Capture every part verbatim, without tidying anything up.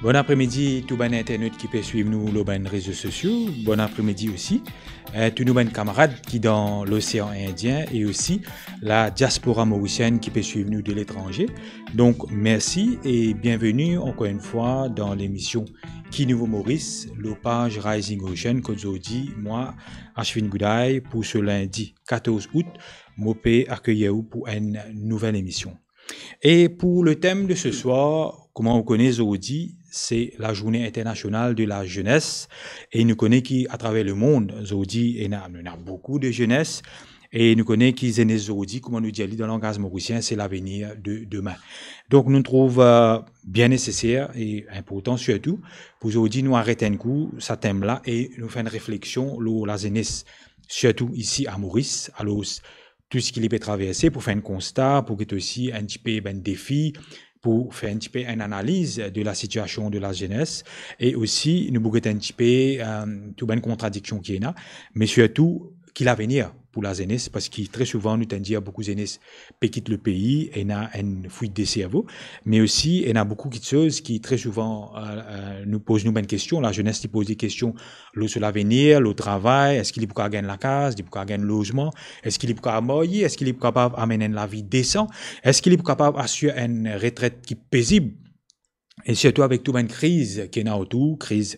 Bon apremidi tou bann internot ki pe swiv nou lor bann rezo sosio. Bon apremidi osi, eh, tou nou bann kamarad ki dan Losean Indien e osi la diaspora morisienn ki pe swiv nou de letranze. Donk, mersi e bienveni ankor enn fwa dan lemision Ki Nouvo Moris, lor paz Rising Ocean, kot zordi, mwa, Ashwin Gudai, pou se lindi katorz out, mo pe akeyir ou pou enn nouvel emision. E pou le tem de se swar, kouma ou kone zordi, se la Journée Internationale de la Jeunesse, e nou kone ki atraver lemond, zordi, ena, nou ena boukou de zenes, e nou kone ki zenes zordi, kouma nou dir li dan langaz morisien, se lavenir de demin. Donk, nou trouv, eh, bien neseser e inportan sirtou, pou zordi nou aret enn kou sa tem la e nou fer enn refleksion lor lazenes, sirtou isi a Moris. Alor, tou seki li pe traverse, pou fer enn konsta, pou get osi enn tipe bann defi, pou fer enn tipe enn analiz de la sitiasion de lazenes, e osi nou pou get enn tipe, eh, tou bann kontradiksion ki ena, me sirtou ki lavenir pou lazenes, parski tre souvan nou tann dir boukou zenes pe kit lepei, ena enn fuit de servo, me osi ena boukou kiksoz ki tre souvan, eh, eh, nou poz nou bann kestion, lazenes li poz de kestion lor so lavenir, lor travay, eski li pou kapav gagn lakaz, li pou kapav gagn lozman, eski li pou kapav marye, eski li pou kapav amenn enn lavi desan, eski li pou kapav asir enn retret ki pezib, e sirtou avek tou bann kriz ki ena otour, kriz,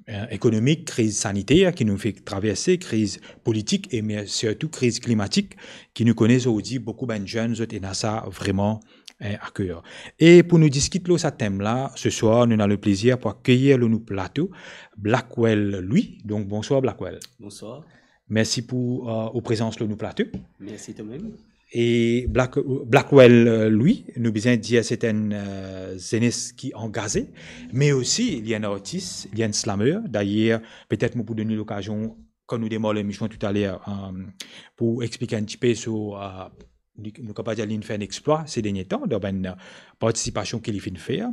eh, ekonomik, kriz saniter ki nou fek traverse, kriz politik e me sirtou kriz klimatik ki nou kone zordi boukou bann zenn zot ena sa vreman, eh, a ker. E pou nou diskit lor sa tem la, se swar, nou ena leplezir pou akeyir lor nou plato Blackwell Louis. Donk, bonswar, Blackwell. Bonswar. Mersi pou, eh, ou prezans lor nou plato. Mersi twa mem. E Black-, Blackwell, eh, Louis, nou bizin dir se enn, eh, zenes ki angaze, me osi li enn artis, li enn slammer. Dayer, petet mo pou donn li lokazion, kan nou demar lemision toutaler, eh, pou explik enn tipe so, eh, li, nou kapav dir li finn fer enn explwa se dernie tan, dan bann, eh, partisipasion ki li finn fer.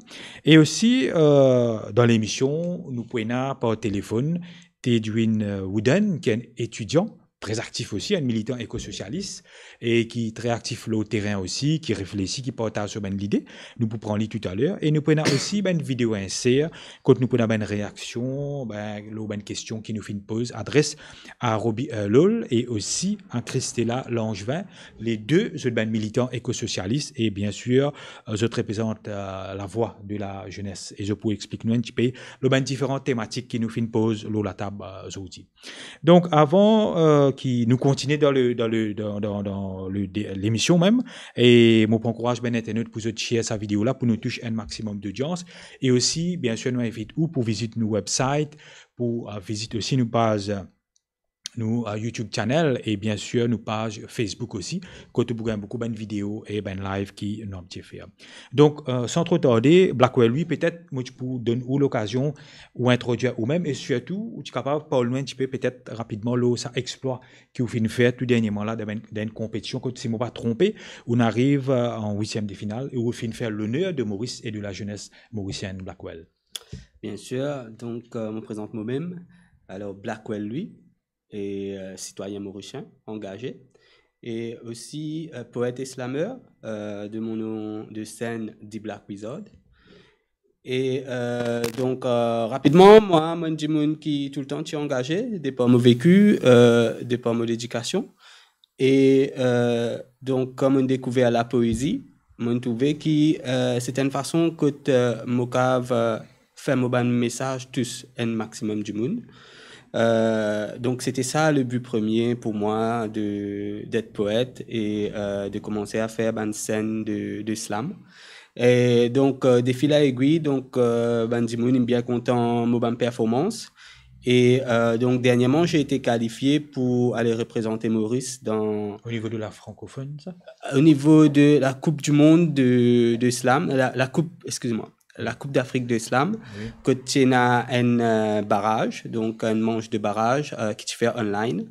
E osi, eh, dan lemision, nou pou ena par telefonn Tedwin, eh, Wooden, ki enn etidian, tre aktif osi, enn militan ekososialis, e ki tre aktif lor terin osi, ki reflesi, ki partaz so bann lide. Nou pou pran li toutaler. E nou pou ena osi bann video inser, kot nou pou ena bann reaksion, bann, lor bann kestion ki nou finn poz, adres a Roby Earlol e osi a Christella Langevin, le de, zot bann militan ekososialis, e biensir, eh, zot reprezant, eh, lavwa de lazenes. E zot pou explik nou enn tipe lor bann diferan tematik ki nou finn poz lor latab, eh, zordi. Donk, avan, eh, ki nou kontinie dan le, dan le, dan, dan, dan le, de, lemision mem, e mo pou ankouraz bann internot pou zot share sa video la, pou nou tous enn maximum dodians. E osi, biensir, nou invit ou pou vizit nou website, pou, eh, vizit osi nou paz, eh, nou, eh, YouTube channel, e biensir nou paz Facebook osi, kot ou pou gagn boukou bann video e bann live ki nou abitie fer. Donk, eh, san tro tarde, Blackwell Louis, petet mo ti pou donn ou lokazion ou introdwir ou mem, e sirtou, ou ti kapav parl nou enn tipe petet rapidman lor sa explwa ki ou finn fer tou dernieman la dan enn, dan enn konpetision, kot si mo pa tronpe, ou'nn ariv, eh, an witiem de final, e ou finn fer loner de Moris e de lazenes morisienn, Blackwell. Biensir, donk, eh, mo prezant mo mem. Alor, Blackwell Louis, e, eh, sitwayin morisien angaze, e osi, eh, poet e slammer, eh, de mo nom de scenn The Black Wizard. E, eh, donk, eh, rapidman, mwa, mo enn dimoun ki toultan ti angaze, de par mo veki, eh, de par mo ledikasion. E, eh, donk, kan mo'nn dekouver lapoezi, mo'nn trouve ki, eh, se enn fason kot, eh, mo kapav, eh, fer mo bann mesaz tous enn maximum dimoun. Eh, donk, se ti sa le bi premie pou mwa de, d'être poète e, eh, de koumans a fer bann scenn de, de slam. E donk, eh, de fil a egwi, donk, eh, bann dimoun inn bien kontan mo bann performans. E, eh, donk, dernierman, j'ai été qualifié pour aller représenter Maurice dans... Au niveau de la francophone, ça ? Au niveau de la Coupe du monde de, de slam, la, la coupe, excusez-moi, la Coupe d'Afrique de slam, oui, kot ti ena enn, eh, baraz, donk enn manch de baraz, eh, ki ti fer online.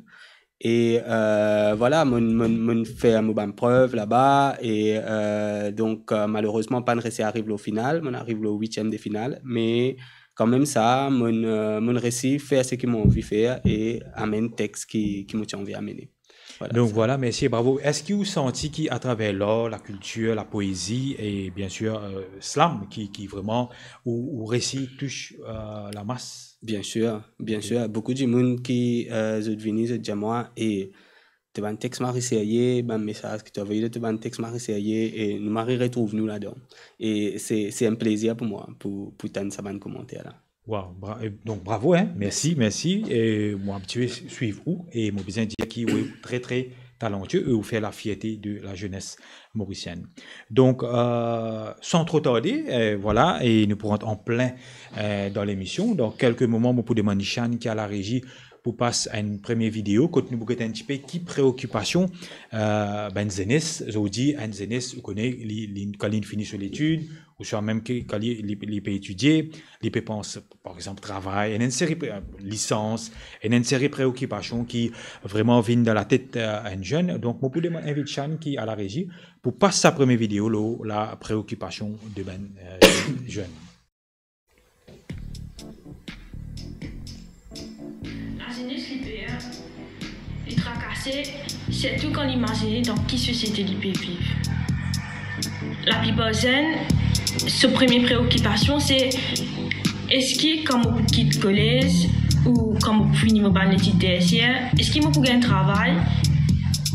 E, eh, vwala, mo'nn, mo'nn, mo'nn fer mo bann prev laba, e, eh, donk, eh, malerezman, pa'nn resi ariv lor final, mo'nn ariv lor witiem de final, me kanmem sa, mo'nn, eh, mo'nn resi fer seki mo anvi fer e amenn text ki, ki mo ti anvi amene. Voilà, donk sa. Voilà, mersi e bravo. Eski ou santi ki atraver lar, lakiltir, lapoezi e biensir, euh, slam ki, ki vreman ou, ou resi tous, euh, lamas? Biensir, biensir. Ok. Boukou dimoun ki, euh, zot vini, zot dir mwa, e to bann text mari serye, bann mesaz ki to avoye, to bann text mari serye, e nou mari retrouv nou ladan. E se, se enn plezir pou mwa, pou, pou tann sa bann komanter la. Waw, bra-, e donk bravo, hein. Mersi, mersi. E mo abitie swiv ou e mo bizin dir ki ou tre, tre talantie e ou fer lafierte de lazenes morisienn. Donk, euh, san tro tarde, euh, voilà, e nou pou rant an plin, euh, dan lemision. Dan kelke moman, mo pou demann Shan ki a larezi pou pas enn premie video kot nou pou get enn tipe ki preokipasion, euh, bann zenes, zordi enn zenes, ou kone, li, li, kan li fini so letid, ouswa mem ki, kan li, li, li pe etidie, li pe pans, par exanp, travay, ena enn seri pre-, lisans, ena enn seri preokipasion ki vreman vinn dan latet, euh, enn zenn. Donk, mo pou demann, invit Shan ki a larezi pou pas sa premie video lor la preokipasion de bann, euh, zenn. Lazenes, li per, li trakase, sirtou kan li imazine dan ki sosiete li pe viv. Laplipar zenn, so premie preokipasion se, eski kan mo pou kit kolez ou kan mo pou fini mo bann letid tersier, eski mo pou gagn travay?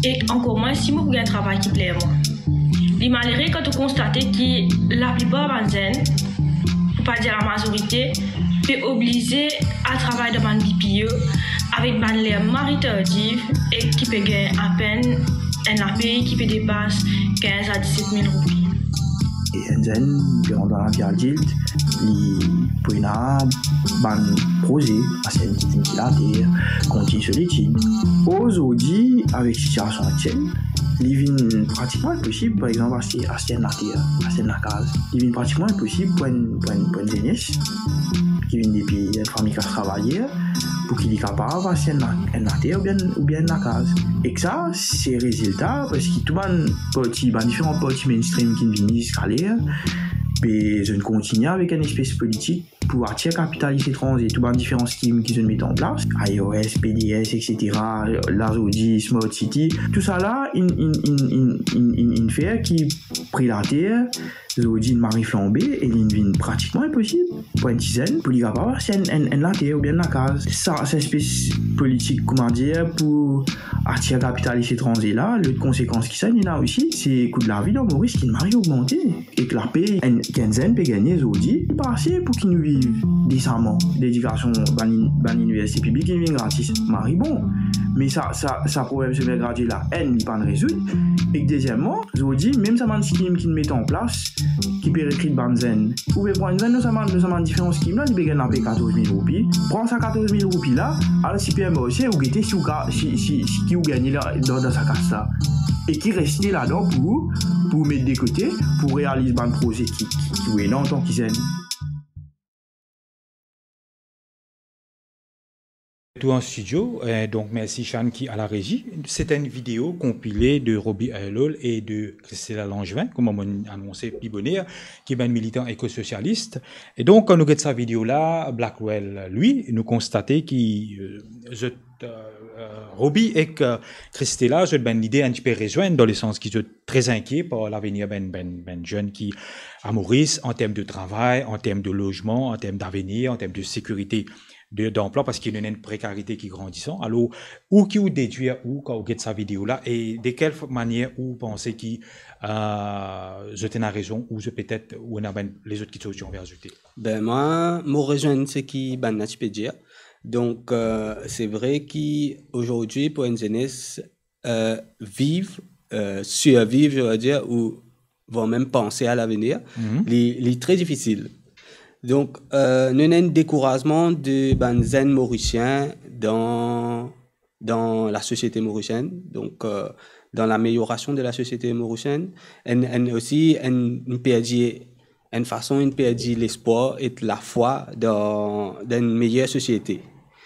E ankor mwins si mo pou gagn travay ki pler mwa. Li malere kan to konstate ki laplipar bann zenn, pou pa dir lamazorite, pe oblize al travay dan bann B P O avek bann ler mari tardiv e ki pe gagn apenn enn lapey ki pe depas kinz a diset mil roupi. E enn zenn, li pe rant dan lavi adilt, li pou ena bann proze, aste enn ti, enn ti later, kontign so letid. Or, zordi, avek sitiasion aktiel, li vinn pratikman inposib, par exanp, aste, aste enn later, aste enn lakaz. Li vinn pratikman inposib pou enn, pou enn, pou enn zenes ki vinn depi enn fami kas travayer, pou ki li kapav aste enn la-, enn later oubien, oubien enn lakaz. Ek sa, se rezilta, parski tou bann parti, bann diferan parti mainstream ki vini ziska ler, be, zot kontigne avek enn espes politik pou atir kapitalis etranze, tou bann diferan skim ki zot met an plas, A R S, P D S, et cetera, la zordi, Smart City, tousala inn, inn, inn fer ki pri later, zordi inn mari flanbe e li vinn pratikman inposib pou enn ti zenn pou li kapav aste enn, enn, enn later oubien enn lakaz. Sa, sa espes politik, koumadir, pou atir kapitalis etranze la, lot konsekans ki sa inn ena osi, se kou lavi dan Moris ki mari ogmante. Ek lapey enn, ki enn zenn pe gagne zordi, li pa ase pou ki nou viv desaman. Ledikasion bann in-, bann iniversite piblik, li vinn gratis. Mari bon. Me sa, sa, sa problem semer gradie la, enn, li pa'nn rezoud. Ek dezieman, zordi, mem sa bann skim ki met an plas, ki pe rekrit bann zenn. Ou pe pran enn zenn, nou sa bann, nou sa bann diferan skim la, li pe gagn lapey katorz mil roupi. Pran sa katorz mil roupi la, al sipermarse, ou gete si ou ka, si, si, si ki ou gagne la, dan, dan sa kas la. E ki reste ladan pou ou, pou ou met de kote, pou realiz bann proze ki, ki, ki ou ena antan ki zenn. Tou an stidio, eh, donk mersi Shan ki a larezi. Se enn video konpile de Roby Aylol e de Christella Langevin, kouma mo anonse pli boner, ki bann militan ekososialis. E donk, kan nou get sa video la, Blackwell, li, nou konstate ki, eh, zot, eh, eh, Roby ek, eh, Christella, zot bann lide enn tipe rezwenn, dan lesans ki zot tre inkie par lavenir bann, bann, bann zenn ki a Moris, an term de travay, an term de lozman, an term davenir, an term de sekirite de, danplwa, parski nou ena enn prekarite ki grandisan. Alor, ou ki ou dedwir, ou, kan ou get sa video la, e de kel f-, manier ou panse ki, eh, zot ena rezon, ou zot petet, ou ena bann lezot ki ti anvi azoute? Ben, mwa, mo rezwenn seki bann la ti pe dir. Donk, eh, se vre ki azordi, pou enn zenes, eh, viv, eh, sirviv, je veux dire, ou voire mem panse a lavenir, li, li tre difisil. Donk, eh, nou ena enn dekourazman de bann zenn Morisien dan, dan lasosiete morisienn, donk, eh, dan lameliorasion de lasosiete morisienn, enn, enn osi, enn, inn perdi, enn fason, inn perdi lespwar ek lafwa dan, dan enn meyer sosiete.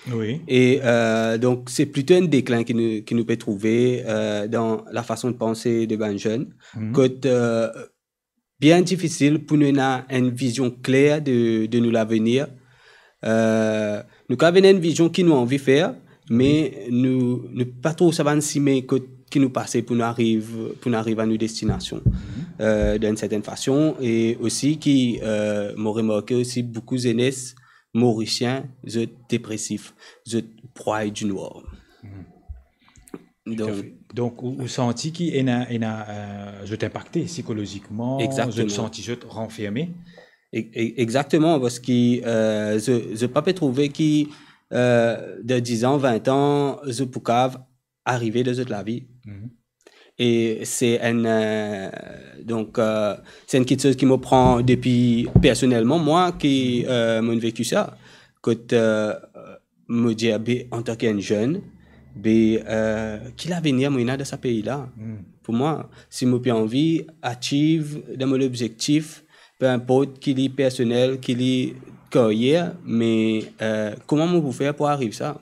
Wi. E, eh, donk, se plito enn deklin ki nou, ki nou pe trouve, eh, dan lafason de panse de bann zenn. Kot, eh, bien difisil pou nou ena enn vizion kler de, de nou lavenir. Eh, nou kapav ena enn vizion ki nou anvi fer, me nou, nou pa trouv sa bann simin kot ki nou pase pou nou ariv, pou nou ariv a nou destinasion, euh, dan enn sertenn fason. E osi ki, euh, mo remarke osi boukou zenes morisien, zot depresif, zot pway dinwar. Donk, Donk, ou, ou santi ki ena, ena, euh, zot inpakte sikolozikman, zot santi zot ranferme. Exactement. E-, e-, exactement, parski, euh, zot, zot pa pe trouve ki, euh, dan diz an, vin an, zot pou kav arive dan zot lavi. E se enn, euh, donk, euh, se enn kiksoz ki mo pran depi personelman, mwa, ki, euh, mo'nn veki sa. Kot, euh, mo dir, be, antan ki enn zenn, be, euh, ki lavenir mo ena dan sa pei la? Pou mwa, si mo pe anvi achieve dan mo lobzektif, pe inport ki li personel, ki li karyer, me, euh, kouma mo pou fer pou ariv sa?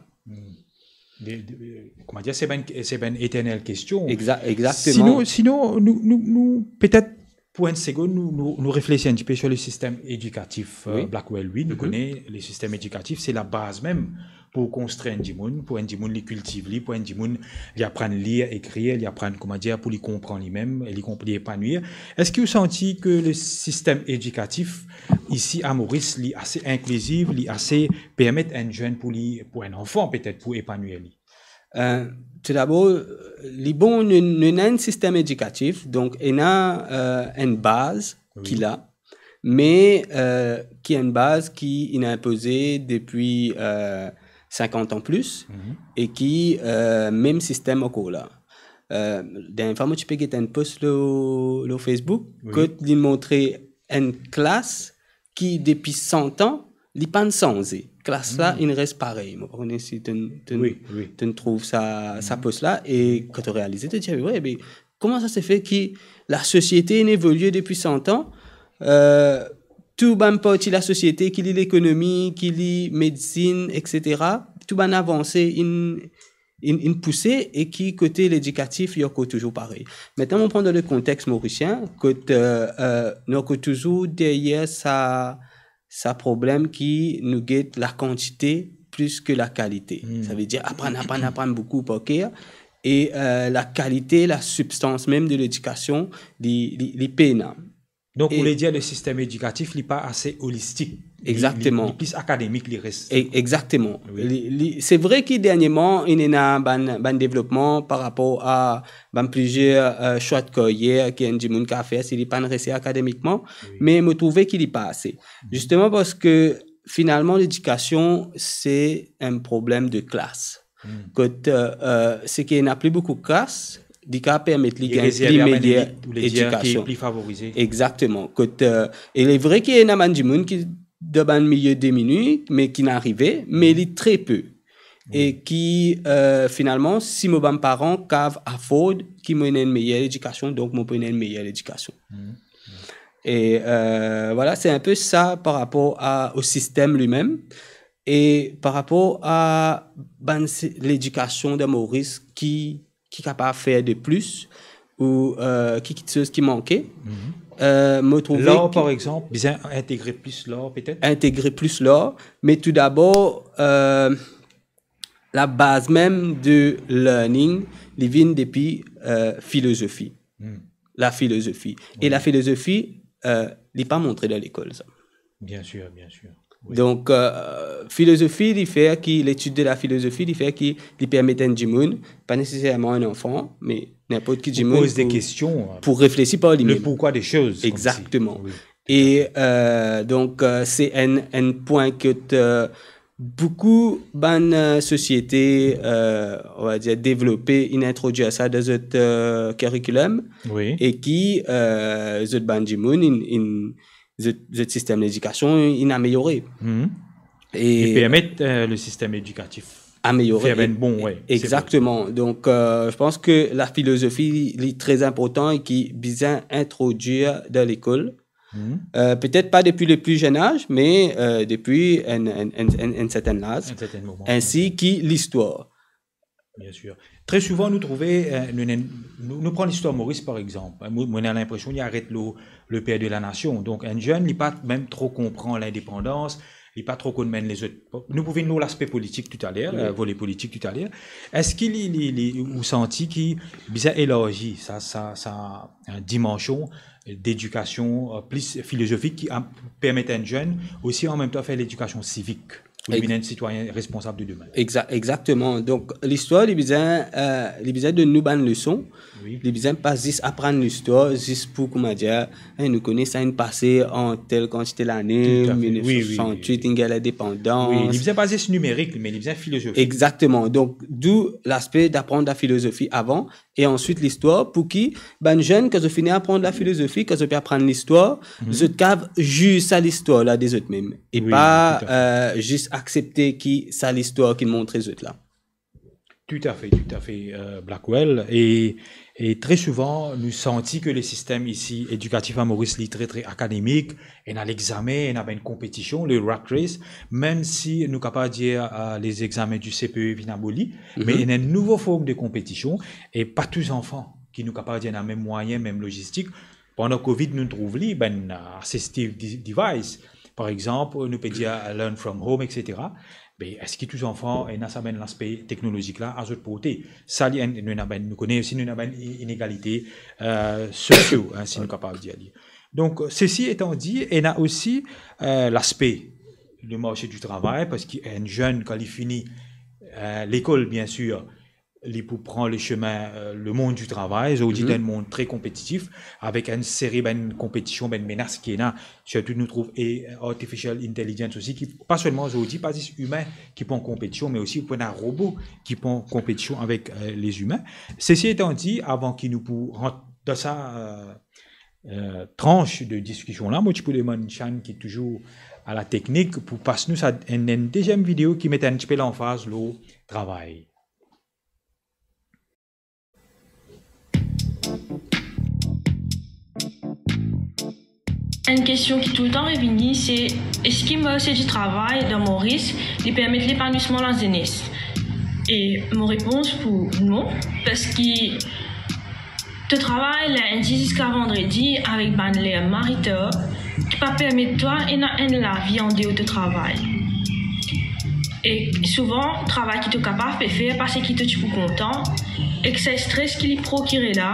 De, de, kouma dir, se bann, se bann eternel kestion. Exa-, exactement. Sinon, sinon, nou, nou, nou, petet pou enn segonn, nou, nou, nou reflesi enn tipe sur le sistem edikatif, euh, Blackwell. Wi, nou kone le sistem edikatif, se labaz mem pou konstrir enn dimoun, pou enn dimoun li kiltiv li, pou enn dimoun li aprann lir, ekrir, li aprann, kouma dir, pou li konpran limem, e li konp-, li epanwir. Eski ou santi ke le sistem edikatif isi a Moris, li ase inklizif, li ase permet enn zenn pou li, pou enn anfan petet, pou epanwir li? Euh, toudabor, li bon, nou, nou ena enn sistem edikatif, donk ena, euh, enn baz ki la, me, euh, ki enn baz ki inn inpoze depi, euh, sinkant an plis, e ki, euh, mem sistem ankor la. Euh, dernie fwa mo ti pe get enn post lor, lor Facebook, kot li montre enn klas ki depi san an, li pa'nn sanze. Klas la, inn res parey. Mo pa kone si to'nn, to'nn, to'nn trouv sa, sa post la. E kan to realize, to dir, "We, be, kouma sa se fer ki lasosiete inn evolie depi san an, euh, tou bann parti lasosiete, ki li lekonomi, ki li medsin, et cetera, tou bann avanse inn, inn, inn pouse, e ki kote ledikatif, li ankor touzour parey?" Aster, mo pran dan le kontex morisien, kot, euh, euh, nou ankor touzour deryer sa, sa problem ki nou get lakantite plis ki lakalite. Savedir aprann, aprann, aprann boukou par ker, e, euh, lakalite, lasibstans mem de ledikasion, li, li, li pena. Donk, ou le dir, le sistem edikatif, li pa ase olistik. Li, li, li plis akademik, li res. E-, exactement. Li, li, se vre ki dernierman, inn ena bann, bann devlopman par rapor a bann plizier, euh, swa de karyer ki enn dimoun kav fer si li pa'nn resi akademikman, me mo trouve ki li pa ase. Zisteman parski finalman, ledikasion, se enn problem de klas. Kot, euh, euh, seki ena pli boukou klas, li kav permet li gagn pli meyer edikasion. Pli favorize. Exactement. Kot, euh, e li vre ki ena bann dimoun ki dan bann milie dimini, me ki inn arive, me li tre pe. E ki, euh, finalman, si mo bann paran kav afford ki mo ena enn meyer ledikasion, donk mo pou ena enn meyer ledikasion. E, euh, vwala, se inpe sa par rapor a, o sistem limem. E par rapor a bann si-, ledikasion dan Moris ki, ki kapav fer de plis, ou, euh, ki, kiksoz ki manke, euh, mo trouve lar, par exanp, bizin integre plis lar, petet? Integre plis lar, me toudabor, euh, labaz mem de learning, li vinn depi, euh, filozofi. Lafilozofi. E lafilozofi, euh, li pa montre dan lekol, sa. Bien sir, bien sir. Wi. Donk, euh, filozofi, li fer ki, letid de lafilozofi, li fer ki, li permet enn dimoun, pa neseserman enn anfan, me ninport ki dimoun, pou poz de kestion, pou reflesi par limem. Le pourquoi des choses, comme si. Exactement. Wi. E, euh, donk, euh, se enn, enn pwin ki, euh, boukou bann, euh, sosiete, euh, on va dire, devlope, inn introdwir sa dan zot, euh, curriculum, wi, e ki, euh, zot bann dimoun, inn, inn, zot, zot sistem ledikasion, inn ameliore. E permet, euh, le sistem edikatif ameliore. Fer bann bon, wi, se vre. Exactement. Donk, euh, je pense que lafilozofi, li tre inportan e ki bizin introdwir dan lekol. Euh, petet pa depi le pli zenn az, me, euh, depi enn, enn, enn, enn, enn sertenn laz. Enn sertenn moman. Ensi ki listwar. Bien sir. Tre souvan, nou trouve, euh, nou, nou, nou pran listwar Moris, par exanp. Mo, mo ena linpresion li aret lor le père de la nation. Donk, enn zenn, li pa mem tro konpran lindepandans, li pa tro konn menn lezot. Nou pou vinn lor laspe politik toutaler, wi, euh, vole politik toutaler. Eski li, li, li, ou santi ki bizin elarzi sa, sa, sa, euh, dimansion dedikasion, euh, plis filozofik ki a, permet enn zenn osi an mem tan fer ledikasion sivik pou li vinn enn sitwayin responsab de demin? Exa-, exactement. Donc, listwar, li bizin, euh, li bizin donn nou bann leson. Wi. Li bizin pa zis aprann listwar, zis pou, kouma dir, hein, nou kone sa inn pase an tel kantite lane, tout à fait, mil nef san swasanntwit, wi, wi, wi, inn gagn lindepandans. Wi, li bizin pa zis nimerik, me li bizin filozofik. Exactement. Donc, d'où l'aspect d'apprendre la philosophie avant et ensuite l'histoire, pou ki bann zenn, kan zot fini aprann lafilozofi, kan zot pe aprann listwar, mhm, zot kav ziz sa listwar la de zot mem. E, wi, pa, tout à fait, euh, zis aksepte ki sa listwar ki montre zot la. Tout à fait, tout à fait, euh, Blackwell. E, e tre souvan, nou santi ke le sistem isi edikatif a Moris, li tre, tre akademik, ena lexamen, ena bann konpetision, le rat race, mem si nou kapav dir, euh, lezexamen du C P E vinn aboli, mhm, me ena enn nouvo form de konpetision, e pa tou zanfan ki nou kapav dir ena mem mwayin, mem lozistik. Pandan covid, nou trouv li, bann, euh, assistive de-, device. Par exanp, nou pe dir, euh, learn from home, et cetera. Me eski tou zanfan ena sa bann laspe teknolozik la a zot porte? Sa li enn, nou ena bann, nou kone osi nou ena bann i-, inegalite, euh, sosio, hein, si nou kapav dir li. Donc, ceci étant dit, ena osi, euh, laspe, le marché du travail, parski enn zenn, kan li fini, euh, lekol, bien sûr, li pou pran le chemin, euh, le monde du travail, zordi, mhm, dan enn mond tre konpetitif, avek enn seri bann konpetision, bann menas ki ena, sirtou nou trouv, e, euh, artificial intelligence osi, ki pa selman zordi, pa zis imin ki pran konpetision, me osi pou ena robo ki pran konpetision avek, euh, lezimin. Ceci étant dit, avan ki nou pou rant dan sa, euh, euh, trans de diskision la, mo ti pou demann Shan ki touzour a la teknik pou pas nou sa enn, enn deziem video ki met enn tipe lanfaz lor travay. Enn kestion ki toultan revini, se, eski marse di travay dan Moris, li permet lepanouisman lazenes? E mo repons pou non, parski to travay lindi ziska vandredi avek bann ler maritar ki pa permet twa ena enn lavi andeor to travay. E souvan, travay ki to kapav pe fer pa seki to ti pou kontan, ek sa stres ki li prokire la,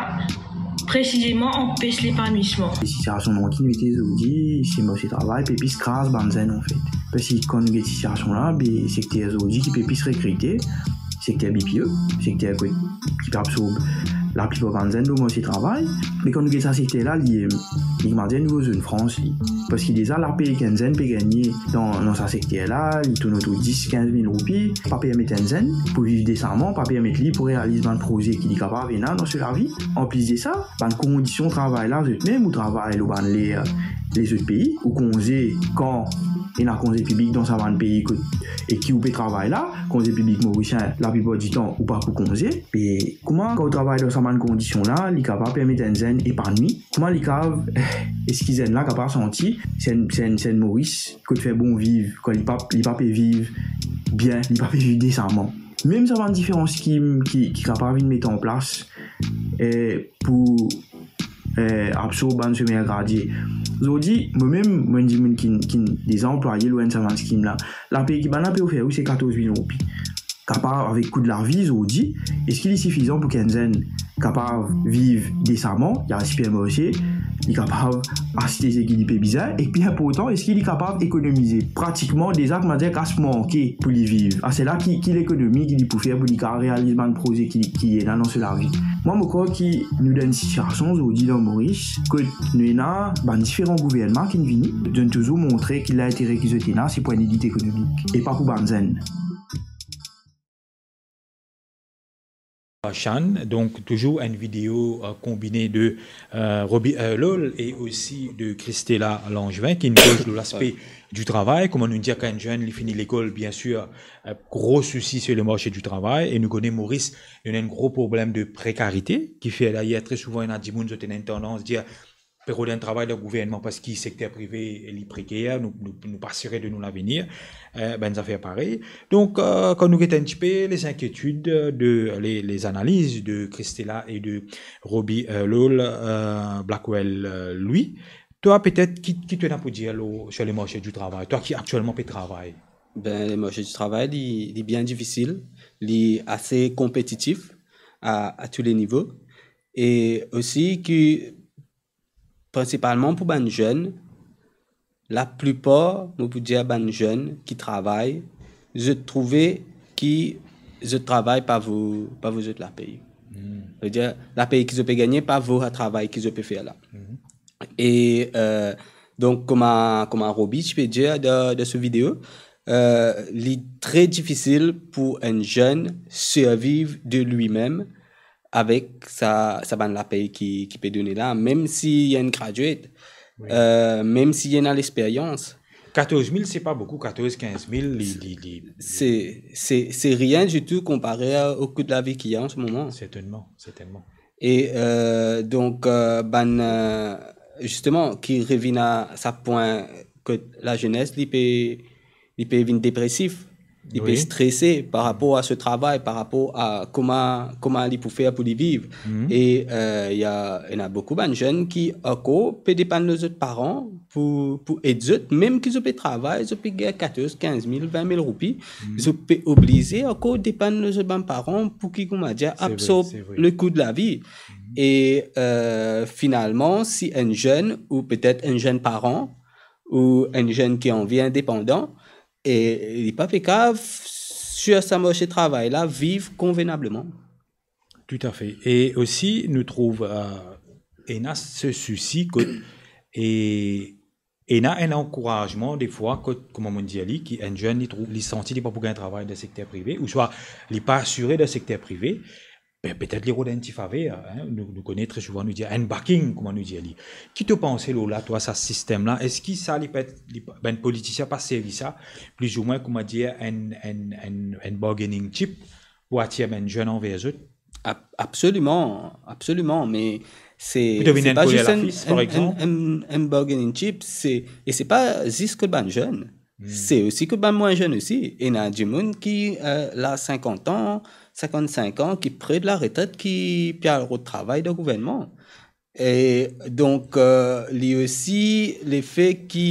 presizeman anpes lepanouisman. Sitiasion dan ki nou ete zordi, se marse travay pe plis kraz bann zenn, anfet. Parski kan nou get sitiasion la, be, sekter zordi ki pe plis rekrite, sekter B P O, sekter kot ki pe absorb laplipar bann zenn dan marse travay. Me kan nou get sa sekter la, li, li, kouma dir, nouvo zonn frans, li. Parski deza, lape ki enn zenn pe gagne dan, dan sa sekter la, li tourn otour dis, kinz mil roupi, pa permet enn zenn pou viv desaman, pa permet li pou realiz bann proze ki li kapav ena dan so lavi. Anplis de sa, bann kondision travay la, zot mem, ou travay lor bann ler lezot pei, ou konze kan ena konze piblik dan sa bann pei kot, e ki ou pe travay la, konze piblik morisien, laplipar ditan, ou pa pou konze. Be, kouma kan ou travay dan sa bann kondision la, li kapav permet enn zenn epanwi? Kouma li kapav, eski zenn la kapav santi se enn, se enn, se enn Moris kot fer bon viv, kan li pa, li pa pe viv bien, li pa pe viv desaman? Mem sa bann diferan skim ki, ki kapav vinn met an plas, eh, pou, eh, absorb bann somer gradie. Zordi, mo mem, mo enn dimoun ki, ki deza anplwaye lor enn sa bann skim la. Lape ki bann la pe ofer ou, se katorz mil roupi. Kapav, avek kou lavi zordi, eski li sifizan pou ki enn zenn kapav viv desaman, li al sipermarse, li kapav aste seki li pe bizin, e pli inportan, eski li kapav ekonomize? Pratikman, deza, kouma dir, kas manke pou li viv. Ase la, ki, ki lekonomi ki li pou fer pou li kapav realiz bann proze ki, ki ena dan so lavi? Mwa, mo krwar ki nou dan enn sitiasion zordi dan Moris, kot nou ena bann diferan gouvernman ki vini, zot inn touzour montre ki lintere ki zot ena, se pou enn elit ekonomik, e pa pou bann zenn. Shan, donk touzour enn video, euh, konbine de, euh, Roby Erlol e osi de Christella Langevin ki inn koz lor laspe di travay. Kouma nou dir, kan enn zenn li fini lekol, bien sir, euh, gro sousi se le marse di travay, e nou kone Moris, nou ena enn gro problem de prekarite, ki fer dayer tre souvan ena dimoun, zot ena enn tandans dir, pe rod enn travay dan gouvernman parski sekter prive li preker, nou, nou, nou pa sire de nou lavenir, euh, bann zafer parey. Donk, euh, kan nou get enn tipe les inquiétudes de, les, les analyses de Christella et de Roby, euh, Lol, euh, Blackwell, euh, Louis, Twa, petet, ki, ki to ena pou dir lor, sir le marse di travay? Twa ki aktielman pe travay. Ben, le marse di travay, li, li bien difisil, li ase konpetitif a, a tou le nivo. E osi ki, prinsipalman pou bann zenn, laplipar, mo pou dir bann zenn ki travay, zot trouve ki zot travay pa vo, pa vo zot lapey. Hmm. Savedir, lapey ki zot pe gagne pa vo sa travay ki zot pe fer la. Hmm. E, euh, donk, kouma, kouma Roby ti pe dir dan, dan so video, euh, li tre difisil pou enn zenn sirviv de limem avek sa, sa bann lapey ki, ki pe done la, mem si li enn graduate, wi, euh, mem si li ena lesperyans. Katorz mil, se pa boukou, katorz, kinz mil, li, li, li, se, se, se rien ditou konpare a, o kou de lavi ki ena an se moman. Sertennman, sertennman. E, euh, donk, euh, bann, euh, zisteman, ki revinn a sa pwin kot lazenes, li pe, li pe vinn depresif, li pe, wi, strese par rapor a so travay, par rapor a kouma, kouma li pou fer pou li viv. Mhm. E, euh, ena, ena boukou bann zenn ki ankor pe depann lor zot paran, pou, pou ed zot, mem ki zot pe travay, zot pe gagn katorz, kinz mil, vin mil roupi, mhm, zot pe oblize ankor depann lor zot bann paran pou ki, kouma dir, se vre, absorb, se vre, le kou de lavi. Mhm. E, euh, finalman, si enn zenn ou petet enn zenn paran ou enn zenn ki anvi indepandan, e li pa pe kav sir sa marse travay la viv konvenableman. Toutafe. E osi, nou trouv, euh, ena se sousi kot, e ena enn ankourazman defwa kot, kouma mo dir li, ki enn zenn, li trouv, li santi li pa pou gagn travay dan sekter prive, ouswa li pa asire dan sekter prive, be, petet li rod enn ti faver, hein. Nou, nou kone tre souvan nou dir enn backing, kouma nou dir li. Ki to panse lor la, twa, sa sistem la? Eski sa, li pe, li, bann politisien pa servi sa, plizoumwin, kouma dir, enn, enn, enn, enn bargaining chip pou atir bann zenn anver zot? Ab-, absoliman, absoliman, me se, se pa zis enn, enn, enn, enn bargaining chip, se, e se pa zis kot bann zenn. Hmm. Se osi kot bann mwin zenn osi. Ena dimoun ki, euh, la sinkant an, sinkant-sink an, ki pre de laretret, ki pe al rod travay dan gouvernman. E donk, euh, li osi, lefe ki,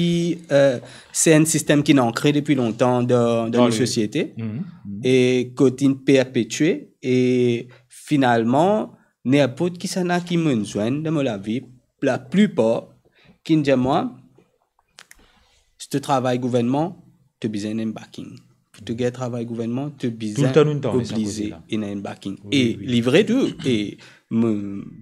euh, se enn sistem ki inn ankre depi lontan dan, dan nou sosiete, e kot inn perpetie, e finalman, ninport kisannla ki mo'nn zwenn dan mo lavi, laplipar ki'nn dir mwa, si to travay gouvernman, to bizin enn backing. Pou to gagn travay gouvernman, to bizin, toultan nou tann sa, oblize ena enn backing. Wi, wi. E li vre tou, e mo,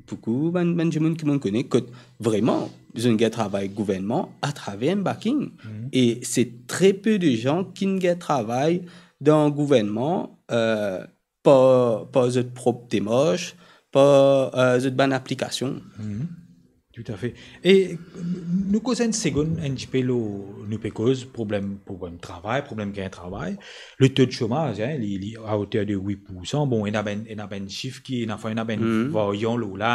boukou bann, bann dimoun ki mo'nn kone, kot vreman, zot gagn travay gouvernman atraver enn backing. Mhm. E se tre pe de zan ki'nn gagn travay dan gouvernman, euh, par, par zot prop demars, par, euh, zot bann aplikasion. Mhm. Toutafe. E nou koz enn segonn, enn tipe lor, nou pe koz problem, problem travay, problem gagn travay. Le to de somaz, hein, li, li a oter de wit poursan. Bon, ena bann, ena bann sif ki, ena, anfin, ena bann varian lor la.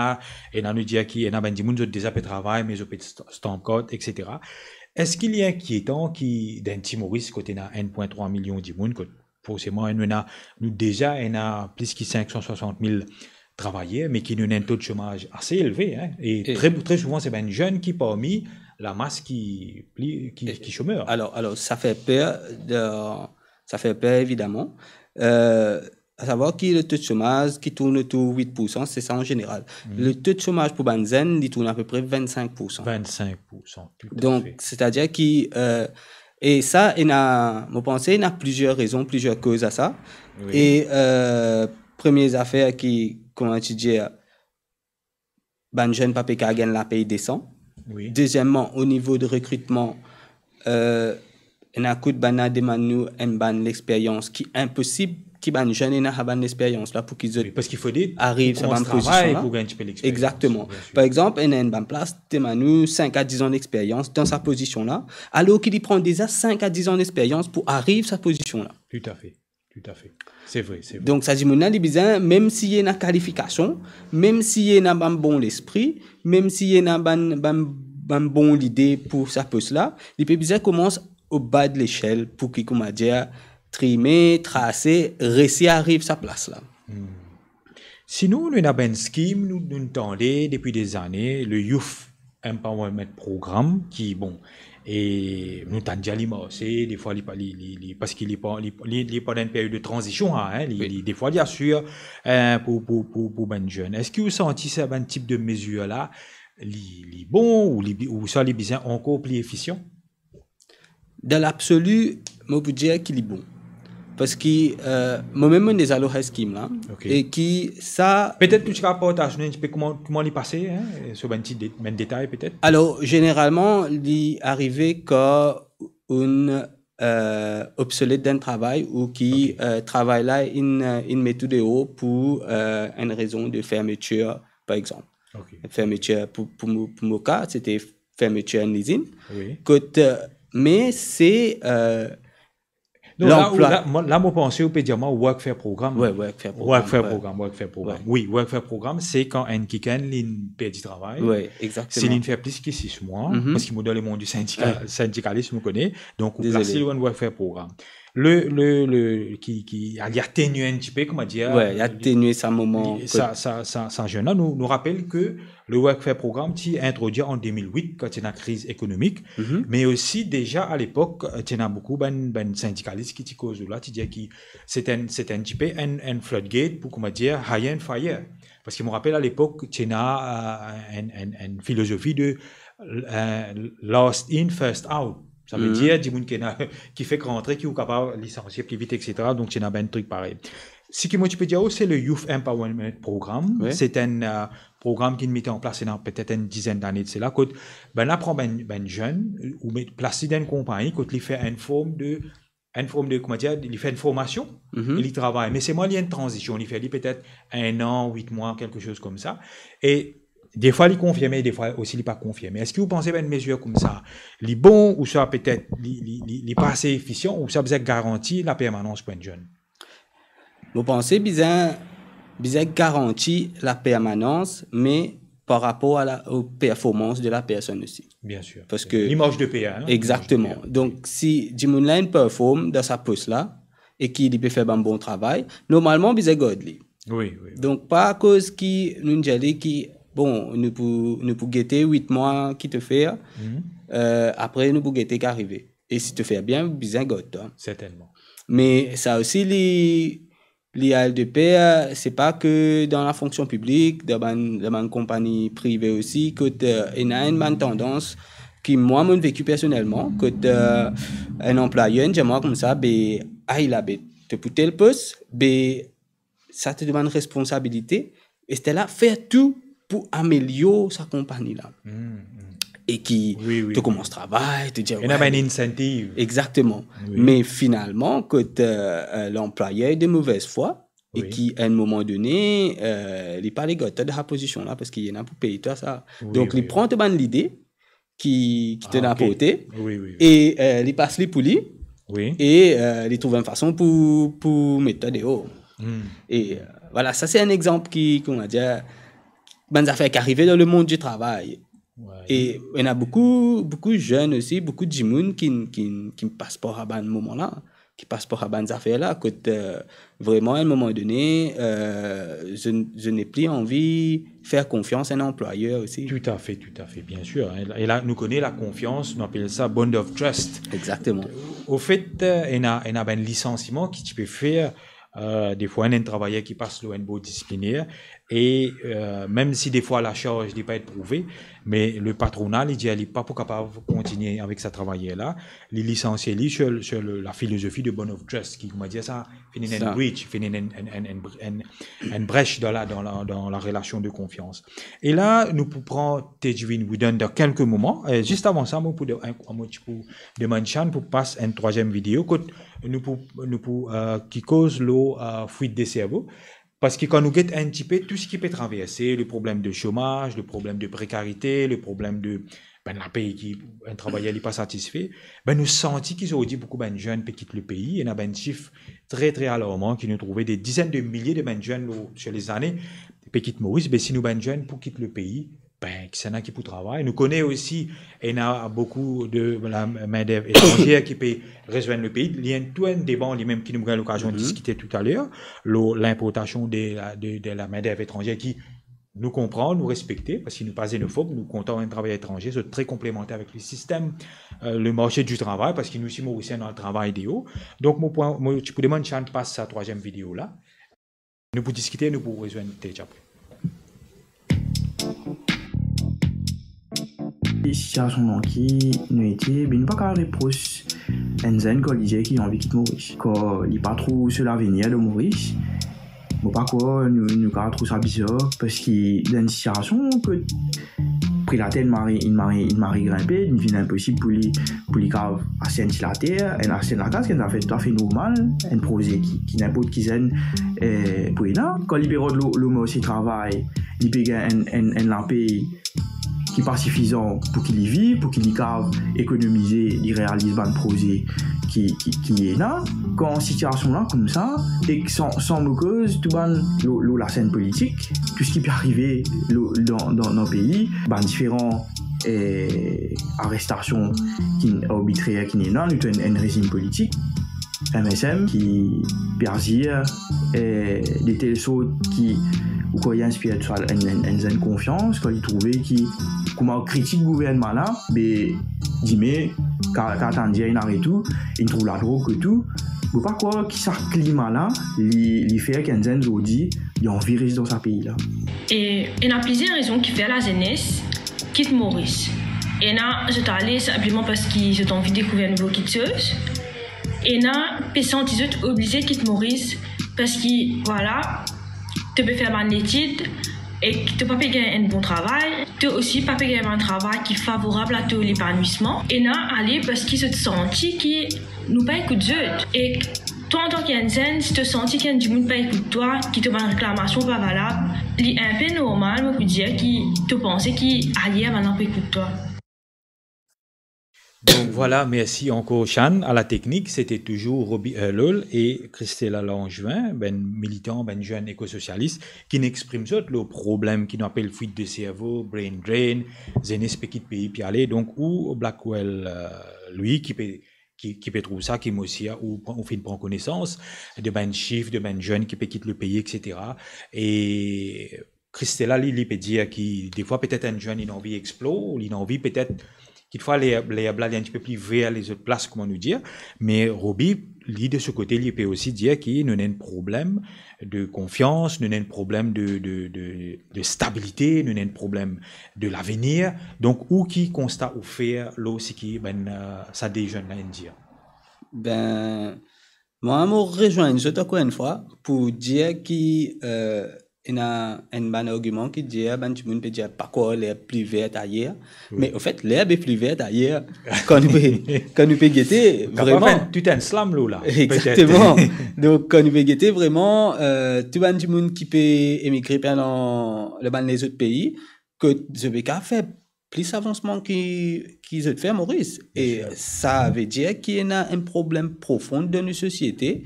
Ena nou dir ki, ena bann dimoun, zot deza pe travay, me zot pe st-, stamp card, et cetera. Eski li inkietan ki, dan ti Moris, kot ena enn pwin trwa milion dimoun, kot forseman, nou ena, nou deza ena plis ki sink san swasant mil travayer, me ki nou ena enn to de somaz ase elve, hein, e tre, tre souvan, se bann zenn ki parmi lamas ki pli, ki, ki somer. Alor, alor, sa fer per de, sa fer per, evidaman. Euh, a savwar ki le to de somaz ki tourn otour wit poursan, se sa an zeneral. Mhm. Le to de somaz pou bann zenn, li tourn apepre vinn-sink poursan. Vinn-sink poursan, toutafe. Donk, setadir ki, euh, e sa, ena, mo panse, ena plizier rezon, plizier koz a sa. Wi. E, euh, premie zafer ki, kouma ti dir, bann zenn pa pe kav gagn lapey desan. Wi. Dezieman, o nivo de rekritman, euh, ena kout bann la demann nou enn bann lexperyans ki inposib ki bann zenn ena sa bann lexperyans la pou ki zot, wi, parski fode ariv sa bann pozision la. Pou koumanse travay, pou gagn tipe lexperyans. Exactement. Bien sûr. Par exanp, ena enn bann plas demann nou sink a diz an lexperyans dan sa pozision la, alor ki li pran deza sink a diz an lexperyans pou ariv sa pozision la. Toutafe. Toutafe. Se vre, se vre. Donk, sa dimoun la, li bizin, mem si li ena kalifikasion, mem si li ena bann bon lespri, mem si li ena bann, bann, bann bon lide pou sa pos la, li pe bizin koumans o ba de lesel pou ki, kouma dir, trime, trase, resi ariv sa plas la. Hmm. Sinon, nou ena bann skim, nou, nou tande depi dezane, le Youth Empowerment Program, ki, bon, e nou tann dir li marse, defwa li pa, li, li, li, parski li pa, li, li, li pandan enn period de tranzision, la, hein, li, li, defwa li asir, eh, pou, pou, pou, pou bann zenn. Eski ou santi sa bann tip de mezir la, li, li bon, ou li, ou sa li bizin ankor pli efisian? Dan labsoli, mo pou dir ki li bon. Parski, eh, mo mem mo deza lor health scheme la, e ki sa... Petet tou ti kapav partaz nou enn tipe kouma, kouma li pase, hein, so bann ti de-, bann detay petet. Alor, zeneralman, li arive kan ou, eh, obsolet dan travay ou ki, eh, travay la inn, inn met ou deor pou, eh, enn rezon de fermetir, par exanp. Fermetir, pou, pou mo, pou mo ka, sete fermetir enn lizinn. Kot, eh, me se, eh, Donc, la, la, la, mo panse ou pe dir mwa workfare program. Workfare program, workfare program. Wi, workfare program, se kan enn kikenn li perdi travay. Si li fer plis ki sis mwa, parski mo dan lemond di sindika-, sindikalism, ou kone, donk ou plas li dan workfare program. Le, le, le, ki, ki, li atenir enn tipe, kouma dir, li atenir sa moman, sa, sa, sa, sa zenn la. Nou, nou rapel ke le workfare program ti introdwir an de mil wit, kan ti ena kriz ekonomik, me osi deza a lepok, ti ena boukou bann, bann sindikalis ki ti koz la, ti dir ki se enn, se enn tipe enn, enn floodgate pou, kouma dir, hire and fire. Parski mo rapel a lepok, ti ena, eh, enn, enn, enn filozofi de, eh, last in, first out. Sa ve dir, dimoun ki ena, ki fek rantre, ki ou kapav lisansie pli vit, et cetera. Donk, ti ena bann trik parey. Seki mo ti pe dir ou, se le Youth Empowerment Program. Se enn, eh, program ki inn mete an plas ena petet enn dizenn dane de sela, kot, bann la pran bann, bann zenn, ou met plas li dan enn konpagni, kot li fer enn form de, enn form de, kouma dir, li fer enn formasion, e li travay. Me selman li enn tranzision, li fer li petet enn an, wit mwa, kelke soz koumsa. E defwa li konfirme, defwa osi li pa konfirme. Eski ou panse bann mezir koumsa, li bon, ouswa petet li, li, li, li pa ase efisian, ouswa bizin garanti lapermanans pou enn zenn? Mo panse bizin, bizin garanti lapermanans, me par rapor a la, o performans de la personn osi. Bien sûr. Parski l'image de P A, hein, l'image de P A. Exactement. Donk, si dimoun la inn perform dan sa pos la, e ki li pe fer bann bon travay, normalman, bizin gard li. Wi, wi, wi. Donk, pa akoz ki nou dir li ki, bon, nou pou, nou pou gete wit mwa ki to fer, eh, apre nou pou gete ki arive. E si to fer bien, bizin gard twa. Sertennman. Me sa osi, li, li al de per, se pa ke dan lafonksion piblik, dan bann, dan bann konpagni prive osi, kot, eh, ena enn bann tandans ki mwa, mo'nn veki personelman, kot, eh, enn anplwayer inn dir mwa koumsa, be, ay la, be, to pou tel pos, be, sa to demann responsabilite, e sterla fer tou pou amelior sa konpagni la. Hmm, hmm. E ki, wi, wi, to koumans travay, to dir, ena bann incentive. Exactement. Wi. Me finalman, kot, eh, eh, lanplwayer de movez fwa, e ki, a enn moman done, eh, li pa le gard twa dan sa pozision la, parski li ena pou pey twa sa. Wi, wi, wi. Donk, li pran to bann lide ki, ki to ena aporte, wi, wi, wi, e, eh, li pas li pou li, wi, e, eh, li trouv enn fason pou, pou met twa deor. Hmm. E, eh, vwala, sa se enn exanp ki, kouma dir, bann zafer ki arive dan lemond di travay. Wi. E ena boukou, boukou zenn osi, boukou dimoun ki, ki, ki pas par sa bann moman la, ki pas par sa bann zafer la, kot, eh, vreman, a enn moman done, eh, zot, zot nepli anvi fer konfians enn anplwayer osi. Tout à fait, tout à fait, bien sûr, hein. E la, nou kone lakonfians, nou apel sa bond of trust. Exactement. Ofet, eh, ena, ena bann lisansiman ki ti pe fer, eh, defwa, enn, enn travayer ki pas lor enn bord disipliner, e, eh, mem si defwa lasarz li pa et prouve, me le patrona, li dir li pa pou kapav kontigne avek sa travayer la, li lisansie li sur, sur le, lafilozofi de bond of trust, ki, kouma dir sa, finn ena enn breach, finn ena enn, enn, enn, enn, enn, enn bresh dan la, dan la, dan larelasion de konfians. E la, nou pou pran Tejvin Wooden dan kelke moman. Eh, zis avan sa, mo pou de-, enn, mo ti pou demann Shan pou pas enn trwaziem video, kot nou pou, nou pou, eh, ki koz lor, eh, fuit de servo. Parski kan nou get enn tipe tou seki pe traverse, le problem de somaz, le problem de prekarite, le problem de, bann lapey ki, enn travayer li pa satisfe, be, nou santi ki zordi boukou bann zenn pe kit lepei, ena bann sif tre, tre alarman ki nou trouve, de dizenn de milie de bann zenn lor, sur lezane, pe kit Moris, be, si nou bann zenn pou kit lepei, be, kisannla ki pou travay? Nou kone osi, ena boukou de la main d'œuvre étrangère ki pe rezwenn lepei. Li enn tou enn deba an limem ki nou gagn lokazion diskite toutaler, lor linportasion de la, de, de la main d'œuvre étrangère ki nou konpran, nou respekte, parski nou pa zenofob, nou kontan enn travayer etranze, zot tre konplemanter avek le sistem, euh, le marse di travay, parski nou osi Morisien, nou al travay deor. Donk, mo pwin, mo ti pou demann Shan pas sa trwaziem video la. Nou pou diskite, nou pou rezwenn Tej apre. Sitiasion dan ki nou ete, be nou pa kav repros enn zenn kan li dir ki li anvi kit Moris, kan li pa trouv so lavenir dan Moris. Mo pa krwar nou, nou kav trouv sa bizar, parski dan enn sitiasion kot pri later inn mari, inn mari, inn mari grinpe, li vinn inposib pou li, pou li kav aste enn ti later, enn aste enn lakaz, ki enn zafer toutafe normal, enn proze ki, ki ninport ki zenn, eh, pou ena. Kan li pe rant lor, lor marse travay, li pe gagn enn, enn, enn lapey ki pa sifizan pou ki li viv, pou ki li kav ekonomize, li realiz bann proze ki, ki, ki ena. Kan sitiasion la koumsa, ek san, san mo koz tou bann lor, lor lasenn politik, tou seki pe arive lor, dan, dan, dan pei, bann diferan, eh, arestasion ki arbitrer ki ena, nou ena enn rezim politik, M S M, ki pe azir, eh, de tel sort ki ou krwar li inspir tou sa enn, enn, enn zenn konfians, kan li trouve ki, kouma kritik gouvernman la, be, dime, ka, ka tann dir inn aret tou, inn trouv ladrog kot tou. Mo pa krwar ki sa klima la, li, li fer ki enn zenn zordi, li anvi res dan sa pei la. E ena plizier rezon ki fer lazenes kit Moris. Ena zot ale sinpleman parski zot anvi dekouver nouvo kiksoz. Ena pe santi zot oblize kit Moris parski, vwala, to pe fer bann letid ek to pa pe gagn enn bon travay, to osi pa pe gagn bann travay ki favorab a to lepanwisman. Ena ale parski zot santi ki nou pa ekout zot. Ek twa, antan ki enn zenn, si to santi ki enn dimoun pa ekout twa, ki to bann reklamasion pa valab, li inpe normal, mo pou dir, ki to panse ki ayer bann la pou ekout twa. Donk vwala, mersi ankor Shan, a la teknik, sete touzour Roby Herlol e Christella Langevin, bann militan, bann zenn ekososialis, ki'nn exprim zot lor problem ki nou apel fwit de servo, brain drain, zenes pe kit pei pe ale. Donk ou, Blackwell, euh, Louis, ki pe, ki, ki pe trouv sa, ki mo osi, ou pran, ou finn pran konesans de bann sif, de bann zenn ki pe kit lepei, et cetera. E Christella, li, li pe dir ki defwa petet enn zenn, li anvi explore, li anvi petet, kitfwa ler, lerb la, li enn tipe pli ver lezot plas, kouma nou dir, me Roby, li, de so kote, li pe osi dir ki nou ena enn problem de konfians, nou ena enn problem de, de, de, de stabilite, nou ena enn problem de lavenir. Donk, ou ki konsta ou fer lor seki bann, euh, sa de zenn la inn dir? Ben, mwa, mo rezwenn zot ankor enn fwa pou dir ki, euh, ena enn bann argiman ki dir, bann dimoun pe dir, pa krwar lerb pli ver ayer. Wi. Me anfet, lerb pli ver ayer. Kan nou pe, kan nou pe gete, kapav vremem fer tou enn slam lor la, petet. Exactement. Donk, kan nou pe gete vremem, euh, tou bann dimoun ki pe emigre pandan le bann lezot pei, kot zot pe kav fer plis avansman ki, ki zot fer Moris. E sa ve dir ki ena enn problem profon dan nou sosiete,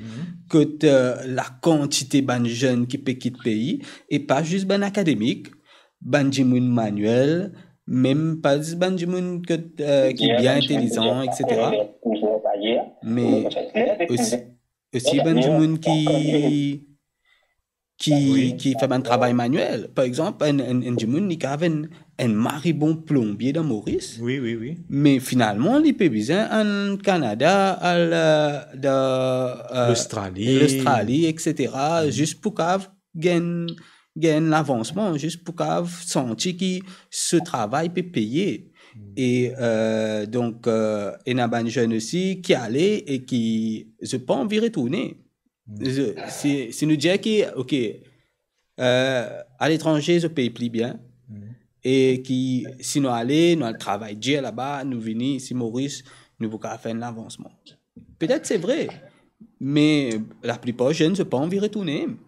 kot, euh, lakantite bann zenn ki pe kit pei, e pa zis bann akademik, bann dimoun maniel, mem pa zis bann dimoun kot, euh, ki bien intelizan, et cetera. Me osi, osi bann dimoun ki, ki, ki fer bann travay maniel. Par exanp, enn, enn, enn dimoun, li kav enn, enn mari bon plonbie dan Moris. Wi, wi, wi. Me finalman, li pe bizin al Kanada, al, euh, dan, euh, Lostrali. Lostrali, et cetera, zis pou kav gagn, gagn lavansman, zis pou kav santi ki so travay pe peye. E, euh, donk, euh, ena bann zenn osi ki ale e ki zot pa anvi retourne. Zot, si, si nou dir ki, ok, euh, aletranze, zot pey pli bien, e ki si nou ale, nou al travay dir laba, nou vini isi Moris, nou pou kav fer enn lavansman. Petet se vre, me laplipar zenn, zot pa anvi retourne.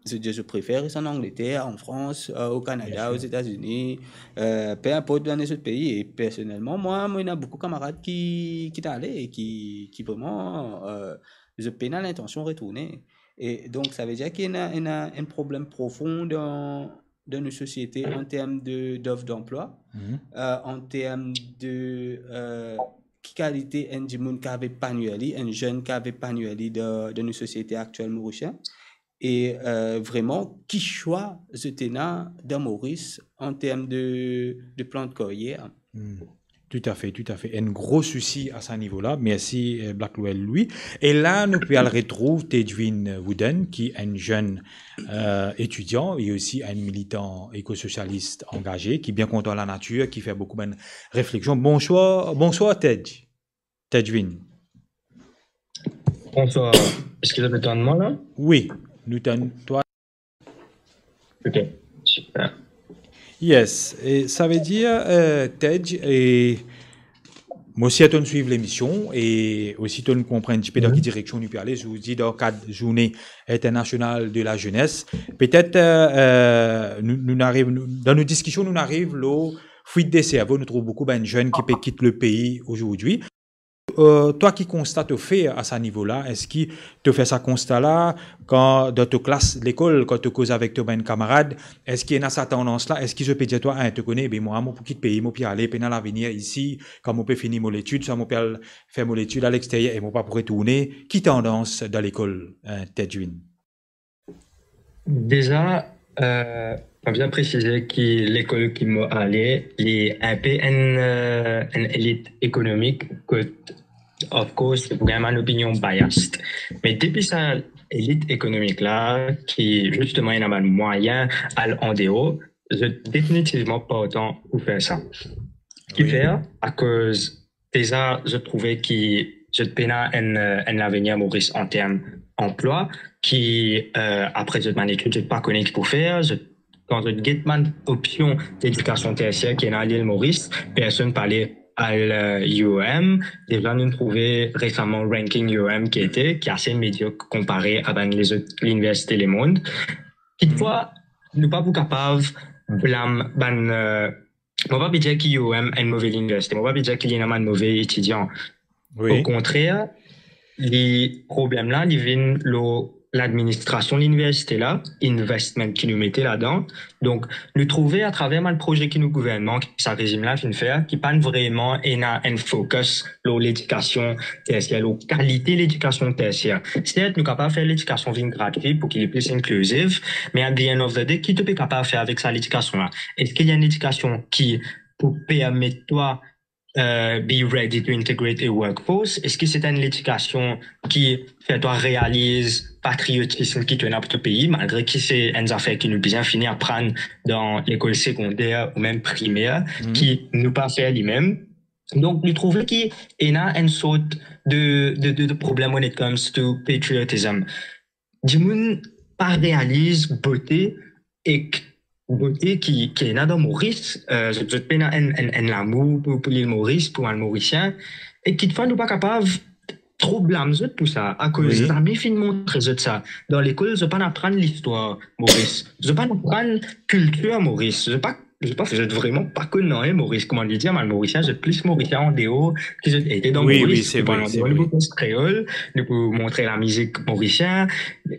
Zot dir zot prefer res an Angleter, an Frans, euh, o Kanada, o Zetazini, euh, pe inport dan lezot pei. E personelman, mwa, mo ena boukou kamarad ki, ki ti ale e ki, ki vremem, euh, zot pena lintansion retourne. E donk, sa ve dir ki ena, ena enn problem profon dan, dan nou sosiete an term de, d'offre d'emploi, euh, an term de, euh, ki kalite enn dimoun kav epanwir li, enn zenn kav epanwir li dan, dan nou sosiete aktiel morisien. e, euh, vreman, ki swa zot ena dan Moris an term de, de plan de karyer. Hmm. Toutafe, toutafe. Enn gro sousi a sa nivo la. Mersi, eh, Blackwell Louis. E la, nou pe al retrouv Tedwin Wooden, ki enn zenn, eh, etidian e osi enn militan ekososialis angaze, ki bien kontan lanatir, ki fer boukou bann refleksion. Bonswar, bonswar Ted. Tedwin. Bonswar. Eski zot pe tann mwa la? Wi, nou tann twa. Ok, siper. Yes, e savedir, eh, Tej, e mo sir to'nn swiv lemision e osi to'nn konpran enn tipe dan ki direksion nou pe ale, zour-, zourdi dan kad Zourne Internasional de la Zenes. Petet, eh, eh, nou, nou ariv, nou, dan nou diskision, nou ariv lor fwit de servo, nou trouv boukou bann zenn ki pe kit lepei ozordi. Eh, twa, ki konsta to fer a sa nivo la? Eski to fer sa konsta la, kan dan to klas lekol, kan to koz avek to bann kamarad, eski ena sa tandans la? Eski zot pe dir twa, "Hein, to kone, be mwa, mo pou kit pei, mo pe ale, pena lavenir isi, kan mo pe fini mo letid, swa mo pe al fer mo letid alexteryer e mo pa pou retourne"? Ki tandans dan lekol, eh, Tedwin? Deza, eh, mo bizin presize ki lekol ki mo ale, li enpe enn, eh, enn elit ekonomik, kot, of course, li pou gagn bann opinion biased. Me depi sa elit ekonomik la, ki zisteman ena bann mwayin al andeor, zot definitivman partan pou fer sa. Ki fer, akoz deza, zot trouve ki zot pena enn, eh, enn lavenir Moris an term anplwa, ki, eh, apre zot bann etid, zot pa kone ki pou fer, zot, kan zot get bann opsion ledikasion tersier ki ena Lil Moris, personn pa ale al, eh, U O M. Deza, nou trouve resaman ranking U O M ki ete, ki ase mediok konpare a bann lezot liniversite lemond. Kitfwa, nou pa pou kapav blam bann, eh, mo pa pe dir ki U O M enn move liniversite, mo pa pe dir ki li ena bann move etidian. Wi. Okontrer, li, problem la, li vinn lor ladministrasion liniversite la, investment ki nou mete ladan. Donk, nou trouve atraver bann proze ki nou gouvernman, ki sa rezim la finn fer, ki pa'nn vreman ena enn focus lor ledikasion tersier, lor kalite ledikasion tersier. Sert, nou kapav fer ledikasion vinn gratwit pou ki li plis inclusive, me at the end of the day, ki to pe kapav fer avek sa ledikasion la? Eski li enn ledikasion ki pou permet twa, eh, be ready to integrate a workforce? Eski se enn ledikasion ki fer twa realiz patriotism ki to ena pou to pei, malgre ki se enn zafer ki nou bizin fini aprann dan lekol segonder ou mem primer, ki nou pa fer li mem? Donk, nou trouve ki ena enn sort de, de, de, de problem when it comes to patriotism. Dimoun pa realiz bote ek bote ki, ki ena dan Moris, eh, zot, zot pena enn, enn, enn lamour pou, pou Lil Moris, pou bann Morisien, e kitfwa nou pa kapav tro blam zot pou sa, akoz zame finn montre zot sa. Dan lekol, zot pa'nn aprann listwar Moris, zot pa'nn aprann kiltir Moris, zot pa, zot pa, zot vreman pa konn nanye Moris. Kouma li dir, bann Morisien, zot plis Morisien andeor ki zot ete dan Moris. Wi, wi, se vre, se vre. Nou pou koz kreol, nou pou montre lamizik morisien,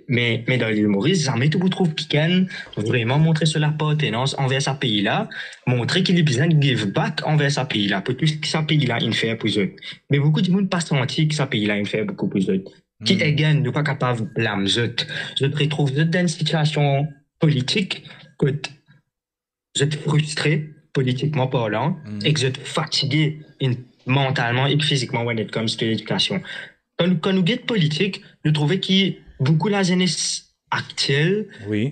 me, me dan Lil Moris, zame to pou trouv kikenn vreman montre so lapartenans anver sa pei la, montre ki li bizin give back anver sa pei la, pou tou seki sa pei la inn fer pou zot. Me boukou dimoun pa santi ki sa pei la inn fer boukou pou zot. Ki, again, nou pa kapav blam zot. Zot retrouv zot dan enn sitiasion politik kot zot fristre, politikman parlan, ek zot fatige in-, mantalman ek fizikman when it comes to ledikasion. Kan, kan nou get politik, nou trouve ki boukou lazenes aktiel,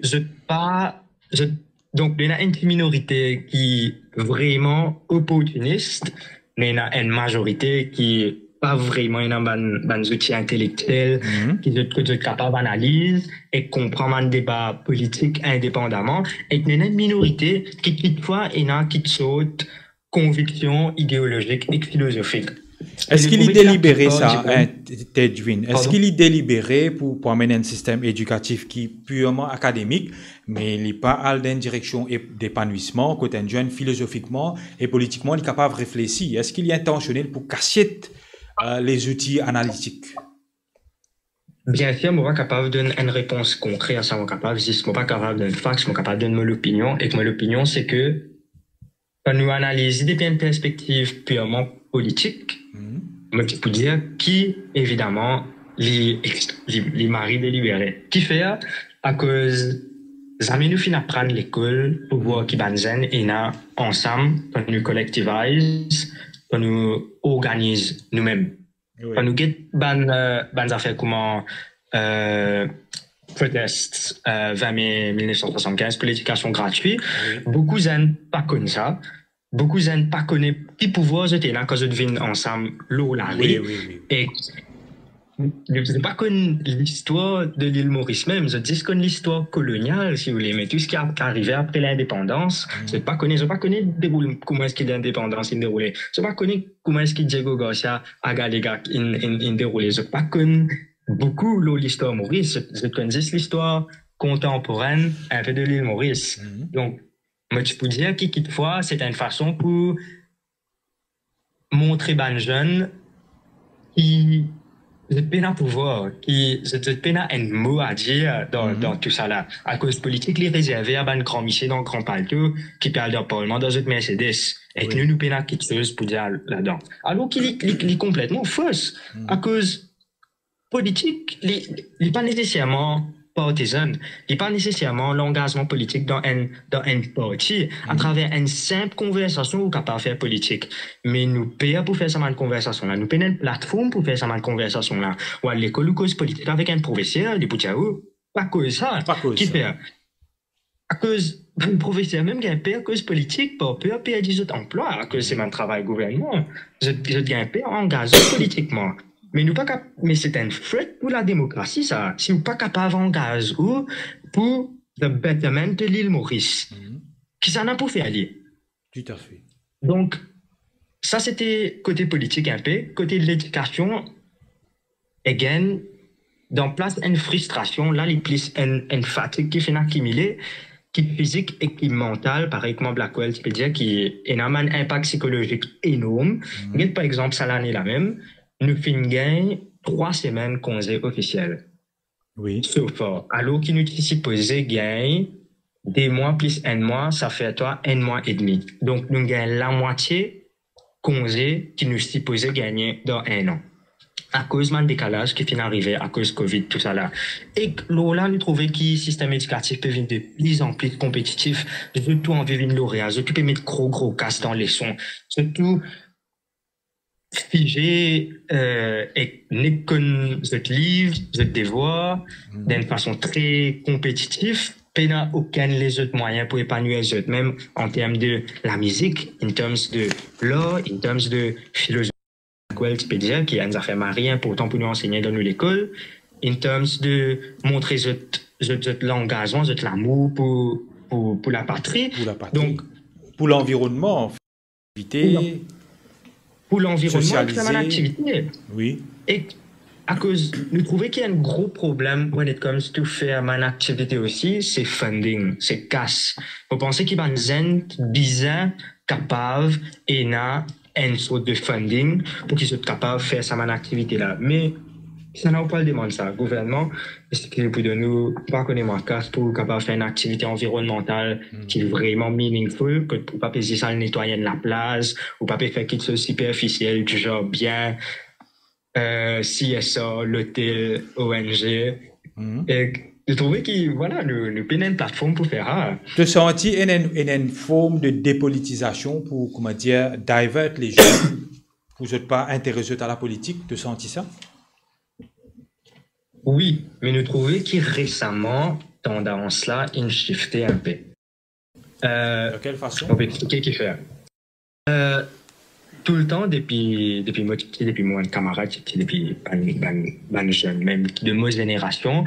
zot pa, zot, donk, nou ena enn ti minorite ki vreman oportinis, nou ena enn mazorite ki pa vreman ena bann, bann zouti intelektiel, ki zot, kot zot kapav analiz ek konpran bann deba politik indepandaman, ek nou ena enn minorite ki kitfwa ena kit sort konviksion ideolozik ek filozofik. Eski li delibere sa, Tedwin? Eski li delibere pou, pou amenn enn sistem edikatif ki pirman akademik, me li pa al dan enn direksion e-, depanwisman, kot enn zenn filozofikman e politikman, li kapav reflesi? Eski li intansionel pou kasiet, eh, lezouti analitik? Biensir, mo pa kapav donn enn repons konkre a sa, mo kapav zis, mo pa kapav donn facts, mo kapav donn mo lopinion, ek mo lopinion, se ke kan nou analize depi enn perspektiv pirman politik, mo ti pou dir ki, evidaman, li ex-, li, li mari delibere. Kifer, Akoz zame nou finn aprann lekol pou vwar ki bann zenn ena ansam, kan nou collectivize, kan nou organiz noumem. Kan nou get bann, euh, bann zafer kouma, euh, protest, euh, vin me mil nef san swasannkinz pou ledikasion gratwi, boukou zenn pa konn sa. Boukou zenn pa kone ki pouvwar zot ena kan zot vinn ansam lor lari. E zot pa konn listwar de Lil Moris mem, zot zis konn listwar kolonial, si ou vle, me tou seki arive apre lindepandans, zot pa kone, zot pa kone deroul-, kouma eski lindepandans inn deroule. Zot pa kone kouma eski Diego Garcia Agalega inn, inn, inn deroule. Zot pa konn boukou lor listwar Moris, zot, zot konn zis listwar kontanporenn, inpe de Lil Moris. Donk, mo ti pou dir ki kikfwa, se enn fason pou montre bann zenn ki zot pena pouvwar, ki zot, zot pena enn mo a dir dan, dan tou sa la. Akoz politik, li rezerve a bann gran misie dan gran palto ki pe al dan parlman dan zot Mercedes. Ek nou, nou pena kiksoz pou dir ladan. Alor ki li, li, li konpletman fos. Akoz politik, li, li pa neseserman partizan, li pa neseserman langazman politik dan enn, dan enn parti. Atraver enn sinp konversasion, ou kapav fer politik. Me nou per pou fer sa bann konversasion la. Nou pena enn platform pou fer sa bann konversasion la. Ou al lekol, ou koz politik avek enn profeser, li pou dir ou, pa koz sa. Kifer? Akoz bann profeser mem gagn per koz politik, par per perdi zot anplwa, akoz se bann travay gouvernman. Zot, zot gagn per angaz zot politikman. Me nou pa kap-, me se enn threat pou lademokrasi sa. Si ou pa kapav angaz ou pou the betterment de Lil Moris, kisannla pou fer li? Toutafe. Donk, sa se te kote politik inpe, kote ledikasion, again, dan plas enn fristrasion, la li plis enn, enn fatig ki finn akimile, ki fizik e ki mantal, parey kouma Blackwell ti pe dir, ki ena bann inpak psikolozik enorm. Get par exanp, sa lane la mem, nou finn gagn trwa semenn konze ofisiel. So far, alor ki nou ti sipoze gagn de mwa plis enn mwa, sa fer twa enn mwa edmi. Donk, nou gagn lamwatie konze ki nou sipoze gagne dan enn an. Akoz bann dekalaz ki finn arive akoz Covid, tou sa la. Ek lor la, nou trouve ki sistem edikatif pe vinn de plis an plis konpetitif. Zot tou anvi vinn lorea, zot tou pe met gro, gro kas dan leson. Zot tou fize, euh, ek nek konn zot liv, zot devwar, dan enn fason tre konpetitif, pena okenn lezot mwayin pou epanwir zot mem an term de lamizik, in terms de lar, in terms de filozofi, Blackwell ti pe dir, ki enn zafer mari inportan pou nou ansegne dan nou lekol, in terms de montre zot, zot, zot langazman, zot lamour pou, pou, pou lapatri. Pou lapatri. Donk, pou lanvironnman, anfet. Pou la-, pou lanvironnman, ek fer bann aktivite. Ek akoz nou trouve ki enn gro problem when it comes to fer bann aktivite osi, se funding, se kas. Mo panse ki bann zenn bizin kapav ena enn sort de funding pou ki zot kapav fer sa bann aktivite la. Me kisannla ou pou al demann sa, gouvernman, eski pou donn ou, pa kone mwa, kas pou kapav fer enn aktivite anvironnmantal ki vreman meaningful, kot ou pa pe zis al netway enn laplaz, ou pa pe fer kiksoz siperfisiel, du genre bien, euh, C S R, lotel, O N G. E nou trouve ki, vwala, nou, nou pena enn platform pou fer sa. To santi ena enn, ena enn form de depolitizasion pou, kouma dir, divert lezon, pou zot pa interes zot a lapolitik, to santi sa? Wi, me nou trouve ki resaman, tandans la inn shifte inpe. Euh, dan kel fason? Mo pe explike kifer. Euh, toultan, depi, depi mo ti piti, depi mo enn kamarad ti piti, depi bann, bann, bann zenn mem de mo zenerasion,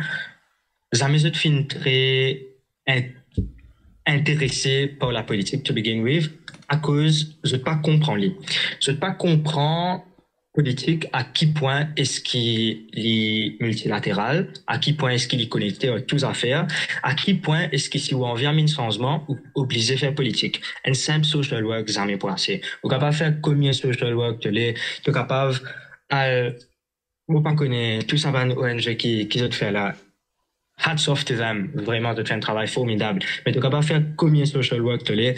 zame zot finn tre in-, interese par lapolitik to begin with, akoz zot pa konpran li. Zot pa konpran politik, a ki pwin eski li miltilateral, a ki pwin eski li konekte ar tou zafer, a ki pwin eski si ou anvi amenn sanzman, ou oblize fer politik. Enn sinp social work zame pou ase. Ou kapav fer komie social work to le, to kapav al, mo pa kone, tou sa bann O N G ki, ki zot fer la. Hats off to them, vreman, zot fer enn travay formidab. Me to kapav fer komie social work to le,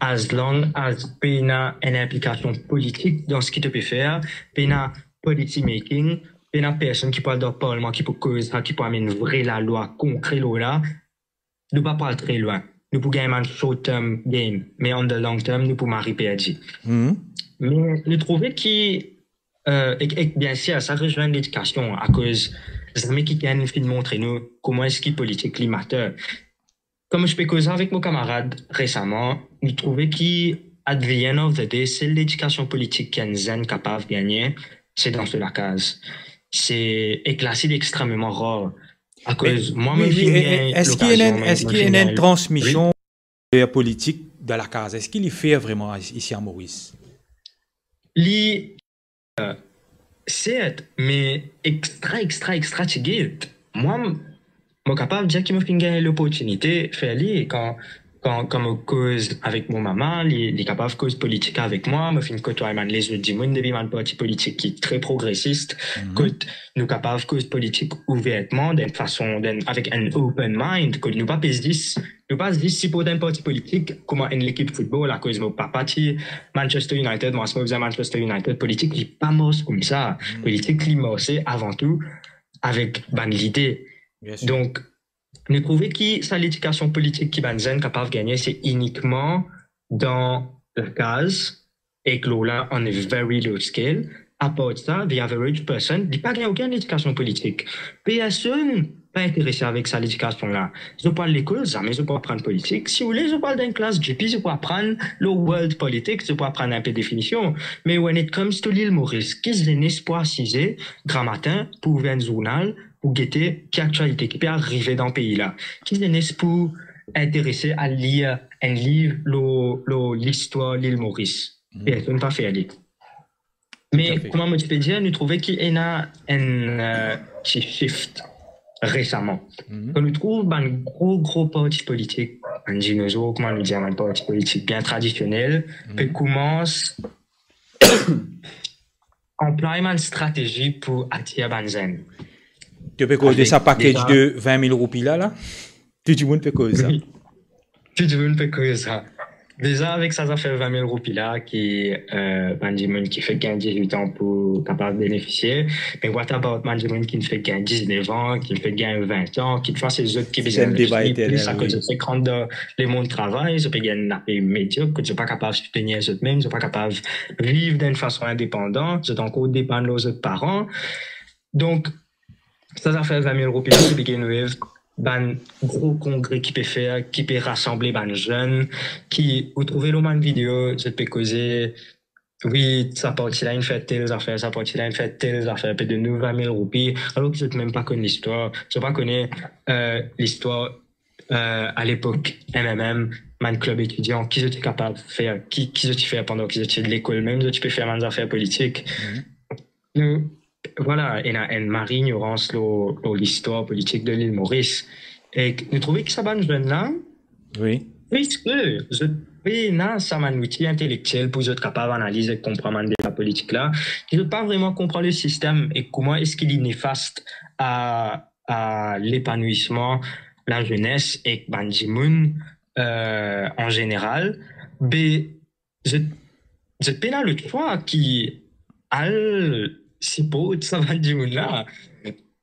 as long as pena enn inplikasion politik dan seki to pe fer, pena policy making, pena personn ki pou al dan parlman, ki pou koz sa, ki pou amenn vre lalwa konkre lor la, nou pa pou al tre lwin. Nou pou gagn bann short term gain, me on the long term, nou pou mari perdi. Me nou trouve ki, euh, ek, ek bien sir, sa rezwenn ledikasion, akoz zame kikenn finn montre nou kouma eski politik li matter. Kouma mo ti pe koze avek mo kamarad resaman, nou trouve ki, at the end of the day, sel ledikasion politik ki enn zenn kapav gagne, se dan so lakaz. Se, ek la, se extrememan rar. Akoz mwa, mo finn gagn lokazion, mo finn gagn, wi. Eski ena enn transmision de politik dan lakaz? Eski li fer vreman isi a Moris? Li, euh, sert, me extra, extra, extra tigit. Mwa, m-, mo kapav dir ki mo finn gagn loportinite fer li kan, kan, kan mo koz avek mo mama, li, li kapav koz politik avek mwa. Mo finn kotway bann lezot dimoun depi bann parti politik ki tre progresis, kot nou kapav koz politik ouvertman, dan enn fason, dan, avek enn open mind, kot nou pa pe zis, nou pa zis siport enn parti politik kouma enn lekip football, akoz mo papa ti Manchester United, mwa si mo bizin Manchester United. Politik, li pa mars koumsa. Politik, li marse avan tou avek bann lide. Donk, nou trouve ki sa ledikasion politik ki bann zenn kapav gagne, se inikman dan lakaz, ek lor la on a very low scale. Apart sa, the average person, li pa gagn okenn ledikasion politik. Personn pa interese avek sa ledikasion la. Zot pou al lekol, zame zot pou aprann politik. Si oule, zot pou al dan enn klas G P, zot pou aprann lor world politics, zot pou aprann inpe definision. Me when it comes to Lil Moris, ki zenes pou asize gramatin pou ouver enn zournal, pou gete ki aktialite ki pe arive dan pei la? Ki zenes pou interese al lir enn liv lor, lor listwar Lil Moris? Personn pa fer li. Me kouma mo ti pe dir, nou trouve ki ena enn, euh, ti shift resaman. Kan nou trouv bann gro, gro parti politik, bann dinozor, kouma nou dir, bann parti politik bien tradisionel, pe koumans anplway bann stratezi pou atir bann zenn. To pe koz de sa package de vin mil roupi la, la? Tou dimoun pe koz sa. Wi. Tou dimoun pe koz sa. Deza, avek sa zafer vin mil roupi la, ki, euh, bann dimoun ki fek gagn dizwit an pou kapav benefisie. Me what about bann dimoun ki fek gagn diznef an, ki fek gagn vin an, ki, de fwa, se zot ki bizin plis, akoz zot fek rant dan lemond travay, zot pe gagn lapey mediok, kot zot pa kapav soutenir zot mem, zot pa kapav viv dan enn fason indepandan, zot ankor depann lor zot paran. Donk, sa zafer vin mil roupi la, se big and wave, bann gro kongre ki pe fer, ki pe rasanble bann zenn, ki, ou trouve lor bann video, zot pe koze, wi, sa parti la inn fer tel zafer, sa parti la inn fer tel zafer, pe donn nou vin mil roupi, alor ki zot mem pa konn listwar, zot pa kone, euh, listwar, euh, alepok M M M, bann klib etidian, ki zot ti kapav fer, ki, ki zot ti fer pandan ki zot ti lekol mem, zot ti pe fer bann zafer politik. Nou, vwala, ena enn mari ignorans lor, lor listwar politik de Lil Moris. Ek nou trouve ki sa bann zenn la, wi, piske zot pena sa bann zouti intelektiel pou zot kapav analiz ek konpran bann deba politik la, ki zot pa vreman konpran le sistem ek kouma eski li nefast a, a lepanouisman lazenes ek bann dimoun, euh, an zeneral, be zot, zot pena lot swa ki al siport sa bann dimoun la.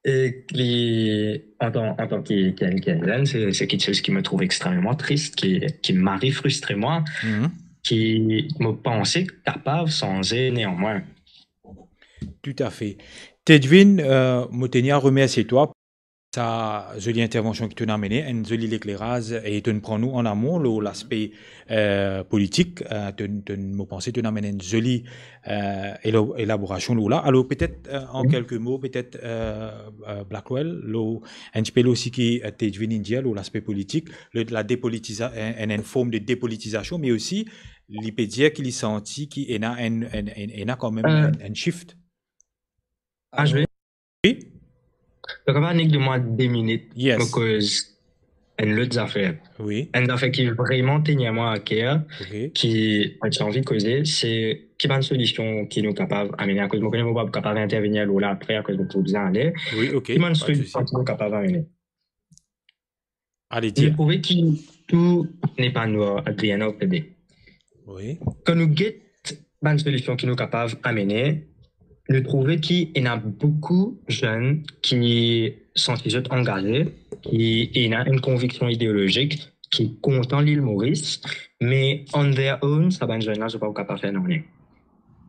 Ek li, antan, antan ki, ki enn, ki enn zenn, se, se kiksoz ki mo trouv extrememan tris, ki, ki mari fristre mwa, ki mo panse kapav sanze neanmwin. Toutafe. Tedvin, euh, mo teni a remersie twa sa zoli intervansion ki to'nn amene, enn zoli lekleraz, e to'nn pran nou an amon lor laspe, euh, politik, euh, to'nn, to'nn, mo panse to'nn amenn enn zoli, euh, elo-, elaborasion lor la. Alor, petet, euh, an kelke mo, petet, euh, euh, Blackwell, lor, enn tipe lor seki, euh, Tedvin inn dir, lor laspe politik, le, la depolitiza-, enn, enn, enn form de depolitizasion, me osi, li pe dir ki li santi ki ena enn, enn, enn, ena kanmem enn, enn shift. Ah, je vais Wi. Donk, anba, nek donn mwa de minit, mo koz enn lot zafer. Wi. Enn zafer ki vreman tenir mwa aker, ki mo ti anvi koze, se ki bann solision ki nou kapav amene, akoz mo kone mo pa kapav intervenir lor la apre, akoz mo pou bizin ale. Wi, ok, pa de sousi. Ki bann solision ki nou kapav amene? Ale, dir. Nou trouve ki tou n'est pas noir at the end of the day. Wi. Kan nou get bann solision ki nou kapav amene, nou trouve ki ena boukou zenn ki santi zot angaze, ki ena enn konviksion ideolozik, ki kontan Lil Moris, me on their own, sa bann zenn la, zot pa pou kapav fer nanye.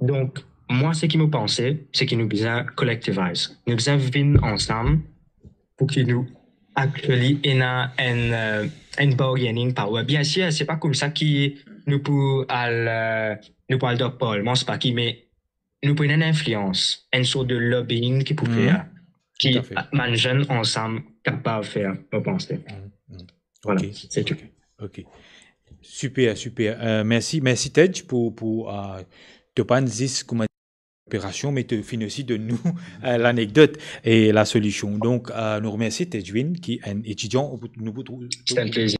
Donk, mwa, seki mo panse, seki nou bizin collectivize. Nou bizin vinn ansam pou ki nou actually ena enn, eh, enn bargaining power. Biensir, se pa koumsa ki nou pou al, eh, nou pou al dan parlman, se pa ki, me nou pou ena enn inflians, enn sort de lobbying ki pou fer, ki bann zenn ansam kapav fer, mo panse. Vwala, se tou. Ok. Super, super. Euh, mersi, mersi Tej pou, pou euh, to pa zis kouma inspirasion, me to finn osi donn nou euh, lanekdot e lasolision. Donk, euh, nou remersi Tejwin, ki enn etidian, nou pou trouv Se enn plezir.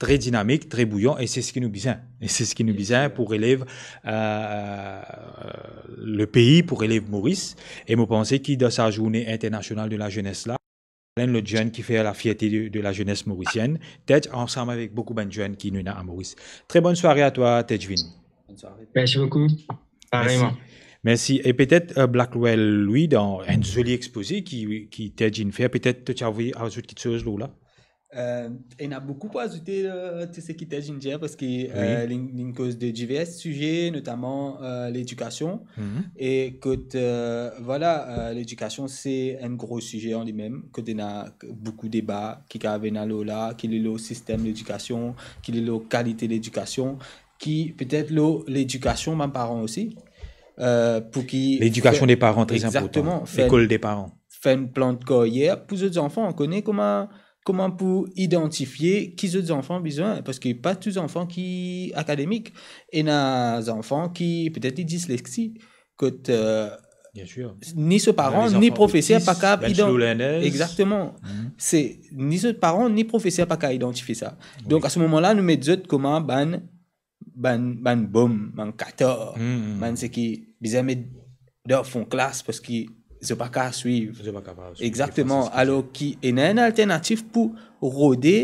Tre dinamik, tre bouyan, e se seki nou bizin. E se seki nou bizin pou relev euh, le pei, pou relev Moris. E mo panse ki dan sa zourne internasional de lazenes la, enn lot zenn ki fer lafierte de, de lazenes morisienn, Tej ansam avek boukou bann zenn ki nou ena a Moris. Tre bonn sware a twa, Tejwin. Mersi boukou. Pareyman. Mersi. E petet euh, Blackwell, Louis, dan enn zoli expoze ki, ki Tej inn fer, petet to ti anvi azout kiksoz lor la? Euh, ena boukou pou azoute euh, tou seki Tej inn dir, parski euh, li, li koz de diver size, notaman euh, ledikasion. E kot, euh, vwala, euh, ledikasion se enn gro size an limem, kot ena boukou deba ki kapav ena lor la, ki li lor sistem ledikasion, ki li lor kalite ledikasion, ki petet lor ledikasion bann paran osi. Euh, pou ki Ledikasion de paran, tre inportan. Exactement. Fer Lekol de paran. Fer enn plan de karyer pou zot zanfan, kone kouma, kouma pou idantifie ki zot zanfan bizin, parski pa tou zanfan ki akademik. Ena zanfan ki petet li dislexi, kot euh, Biensir. ni so paran, ni profeser pa kapav Slow learners. Exactement. Se ni so paran, ni profeser pa kapav idantifie sa. Donk a se moman la, nou met zot kouma bann bann, bann bom, bann katar, bann seki bizin met dan fon klas parski zot pa kapav swiv. Zot pa kapav swiv. Exactement. Alor ki ena enn alternatif pou rode,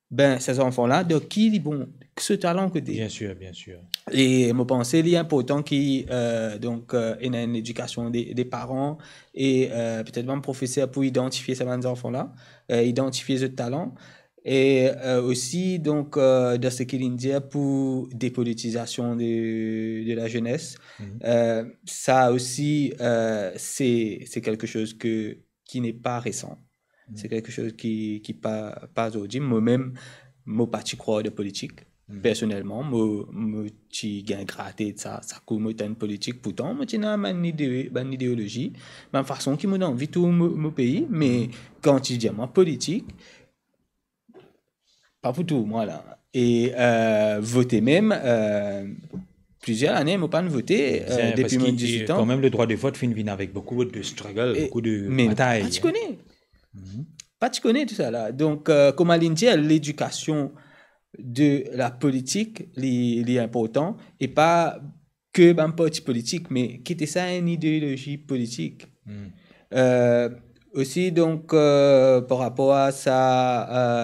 ben, se zanfan la, dan ki li bon, so talan kote. Biensir, biensir. E mo panse li inportan ki euh, donk euh, ena enn ledikasion de, de paran e euh, petet bann profeser pou idantifie sa bann zanfan la, euh, idantifie zot talan. E euh, osi, donk, euh, dan seki li dir pou depolitizasion de, de lazenes, euh, sa osi, euh, se, se quelque chose que, qui n'est pas récent. C'est quelque chose qui, qui pa, pa zordi. Mo mem, mo pa ti krwar dan politik. Personelman, mo, mo ti gagn grate sa, sa kou mo tann politik. Pourtan, mo ti ena bann ide, bann ideolozi, bann fason ki mo anvi tourn mo, mo pei, me kan ti dir mwa politik, pa pou tourn mwa la. E euh, vote mem, euh, plizier lane mo pa'nn vote euh, depi mo dizuit an. Kan mem le drwa de vot finn vinn avek boukou de struggle, boukou de batay. Pa ti kone. Pa ti kone tou sa la. Donk euh, kouma li dir, ledikasion de lapolitik li, li inportan, e pa ke bann parti politik, me ki ete sa enn ideolozi politik. Euh, osi, donk, euh, par rapor a sa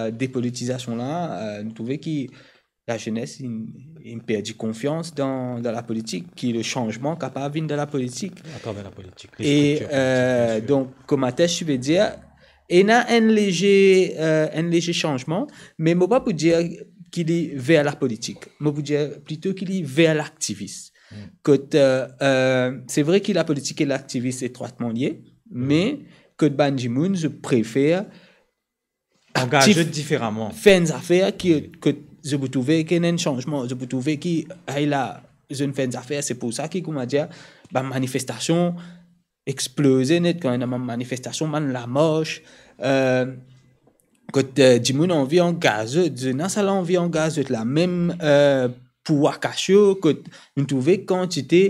euh, depolitizasion la, euh, nou trouve ki lazenes inn, inn perdi konfians dan, dan lapolitik, ki le sanzman kapav vinn dan lapolitik. Atraver lapolitik. E euh, donk, kouma Tej ti pe dir, ena enn leze, euh, enn leze sanzman, me mo pa pou dir ki li ver lapolitik. Mo pou dir plito ki li ver laktivis. Kot euh, euh, se vre ki lapolitik e laktivis etratman lie, me kot bann dimoun zot prefer Angaz zot diferaman. Fer enn zafer ki, kot zot pou trouve ki ena enn sanzman, zot pou trouve ki, ay la, zot inn fer enn zafer. Se pou sa ki, kouma dir, bann manifestasion exploze net, kan ena bann manifestasion, bann lamars, euh, kot euh, dimoun anvi angaz zot, zot ena sa lanvi angaz zot la, mem euh, pou Wakasio, kot nou trouve kantite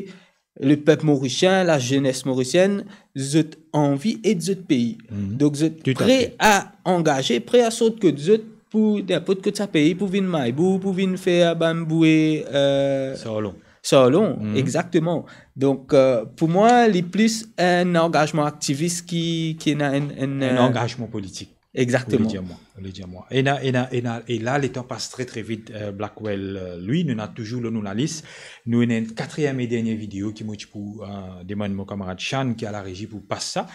lepep morisien, lazenes morisienn, zot anvi ed zot pei. Donk zot pre a angaze, pre a sort kot zot pou ninport kot sa pei, pou vinn Maibou, pou vinn fer bann boue euh, Sarlon. Sarlon, exactement. Donk euh, pou mwa, li plis enn angazman aktivis ki, ki ena enn, enn, Enn euh, angazman politik. Exactement. Ou le dir mwa, ou le dir mwa. Ena, ena, ena, e la, letan pas tre, tre vit, euh, Blackwell, euh, Louis, nou ena touzour lor nou lalis. Nou ena enn katriem e dernie video ki mo ti pou, euh, demann mo kamarad Shan ki a la rezi pou pas sa.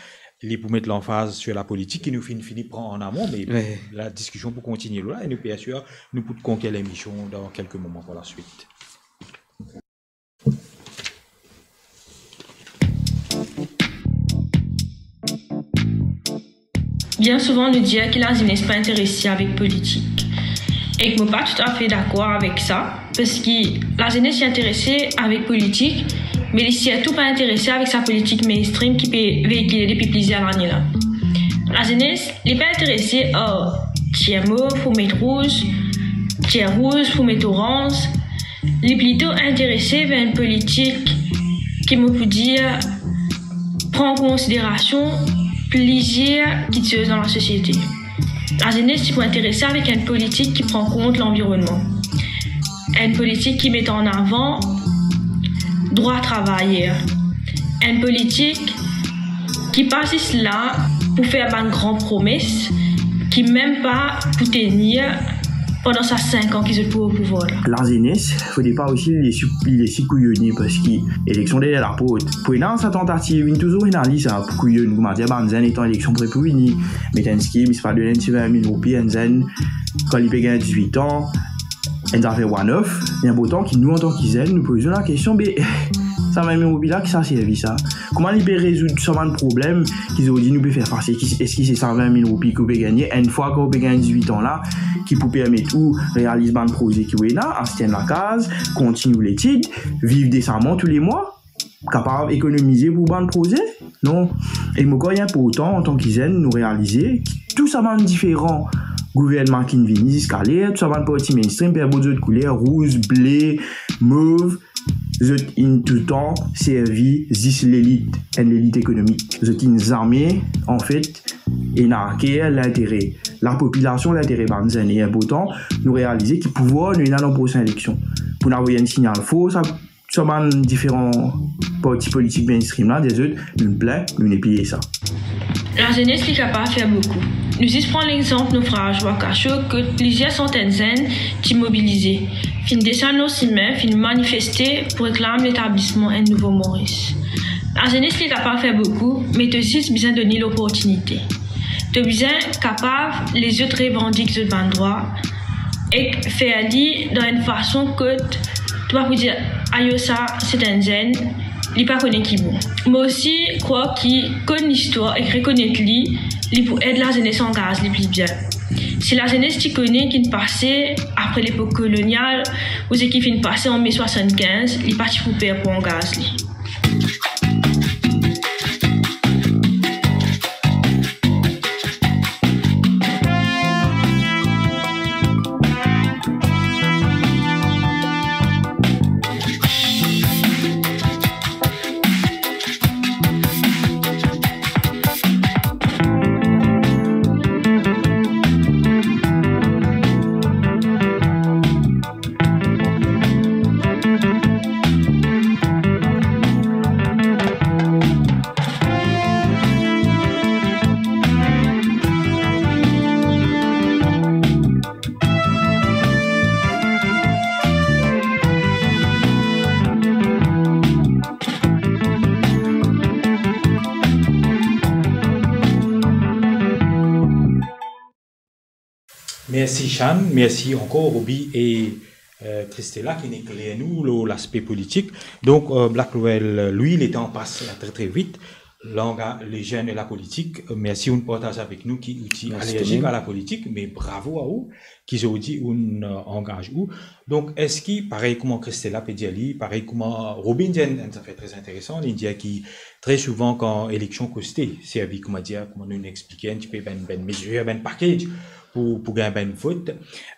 Li pou met lanfaz sir lapolitik ki nou finn fini pran an amon, me la diskision pou kontinie la, e nou pe asir nou pou konker lemision dan kelke moman par laswit. Bien souvan, nou dir ki lazenes pa interese avek politik. Ek mo pa toutafe dakor avek sa, parski lazenes ti interese avek politik, me li sirtou pa interese avek sa politik mainstream ki pe veikile depi plizier lane la. Lazenes, li pa interese ar tier mov pou met rouz, tier rouz pou met oranz, li plito interese ver enn politik ki mo pou dir pran an konsiderasion plizier kitsoz dan lasosiete. Lazenes ti pou interese avek enn politik ki pran kont lanvironnman, enn politik ki met an avan drwa travayer, enn politik ki pa zis la pou fer bann gran promes ki mem pa pou tenir pandan sa sink an ki zot pou o pouvwar la. Lazenes, fode pa osi li les, li les kouyone, parski eleksion deryer laport. Pou ena sa tantativ, inn touzour ena li sa, pou kouyonn, koumadir bann zenn letan eleksion pre pou vini, met enn skim, si pa donn enn ti vin mil roupi enn zenn, kan li pe gagn dizwit an, enn zafer one-off, li inportan ki nou, antan ki zenn, nou poz nou lakestion, be, sa vin mil roupi la, ki sa servi sa? Kouma li pe rezoud sa bann problem ki zordi nou pe fer fas? Ki, eski se sa vin mil roupi ki ou pe gagne enn fwa kan ou pe gagn dizwit an la, ki pou permet ou realiz bann proze ki ou ena, aste enn lakaz, kontign ou letid, viv desaman toulemwa, kapav ekonomize pou bann proze? Non. E mo krwar li inportan, antan ki zenn, nou realize ki tou sa bann diferan gouvernman ki'nn vini ziska ler, tou sa bann parti mainstream, pe bord zot kouler, rouz, ble, mov, zot inn toultan servi zis lelit, enn lelit ekonomik. Zot inn zame, anfet, ena aker lintere lapopilasion, lintere bann zenn. E inportan nou realize ki pouvwar nou ena dan prosin eleksion. Pou nou avoy enn signal for, sa, sa bann diferan parti politik mainstream la, dir zot, nou plin, nou nepli sa. Lazenes, li kapav fer boukou. Nou zis pran lexanp nofraz Wakasho, kot plizier santenn zenn ti mobilize, finn desann lor sime, finn manifeste pou reklam letablisman enn nouvo Moris. Lazenes, li kapav fer boukou, me to zis bizin donn li loportinite. To bizin kapav les zot revandik zot bann drwa, ek fer li dan enn fason kot to pa pou dir, "Ayo, sa, se enn zenn, li pa kone ki bon." Mo osi krwar ki konn listwar ek rekonet li, li pou ed lazenes angaz li pli bien. Si lazenes ti kone ki'nn pase apre lepok kolonial, ou seki finn pase an me swasann-kinz, li pa ti pou per pou angaz li. Mersi Shan, mersi ankor Roby e, euh, Christella ki'nn ekler nou lor laspe politik. Donk, euh, Blackwell Louis, letan pas tre tre vit, langa-, lezenn e lapolitik, euh, mersi ou'nn partaz avek nou ki ou ti alerzik a lapolitik, me bravo a ou ki zordi ou'nn, euh, angaz ou. Donk, eski, parey kouma Christella pe dir li, parey kouma Roby dir enn, enn zafer tre interesan, li dir ki tre souvan kan eleksion koste servi, koumadir, kouma nou'nn explike enn tipe, bann, bann mezir, bann package pou, pou gagn bann vot.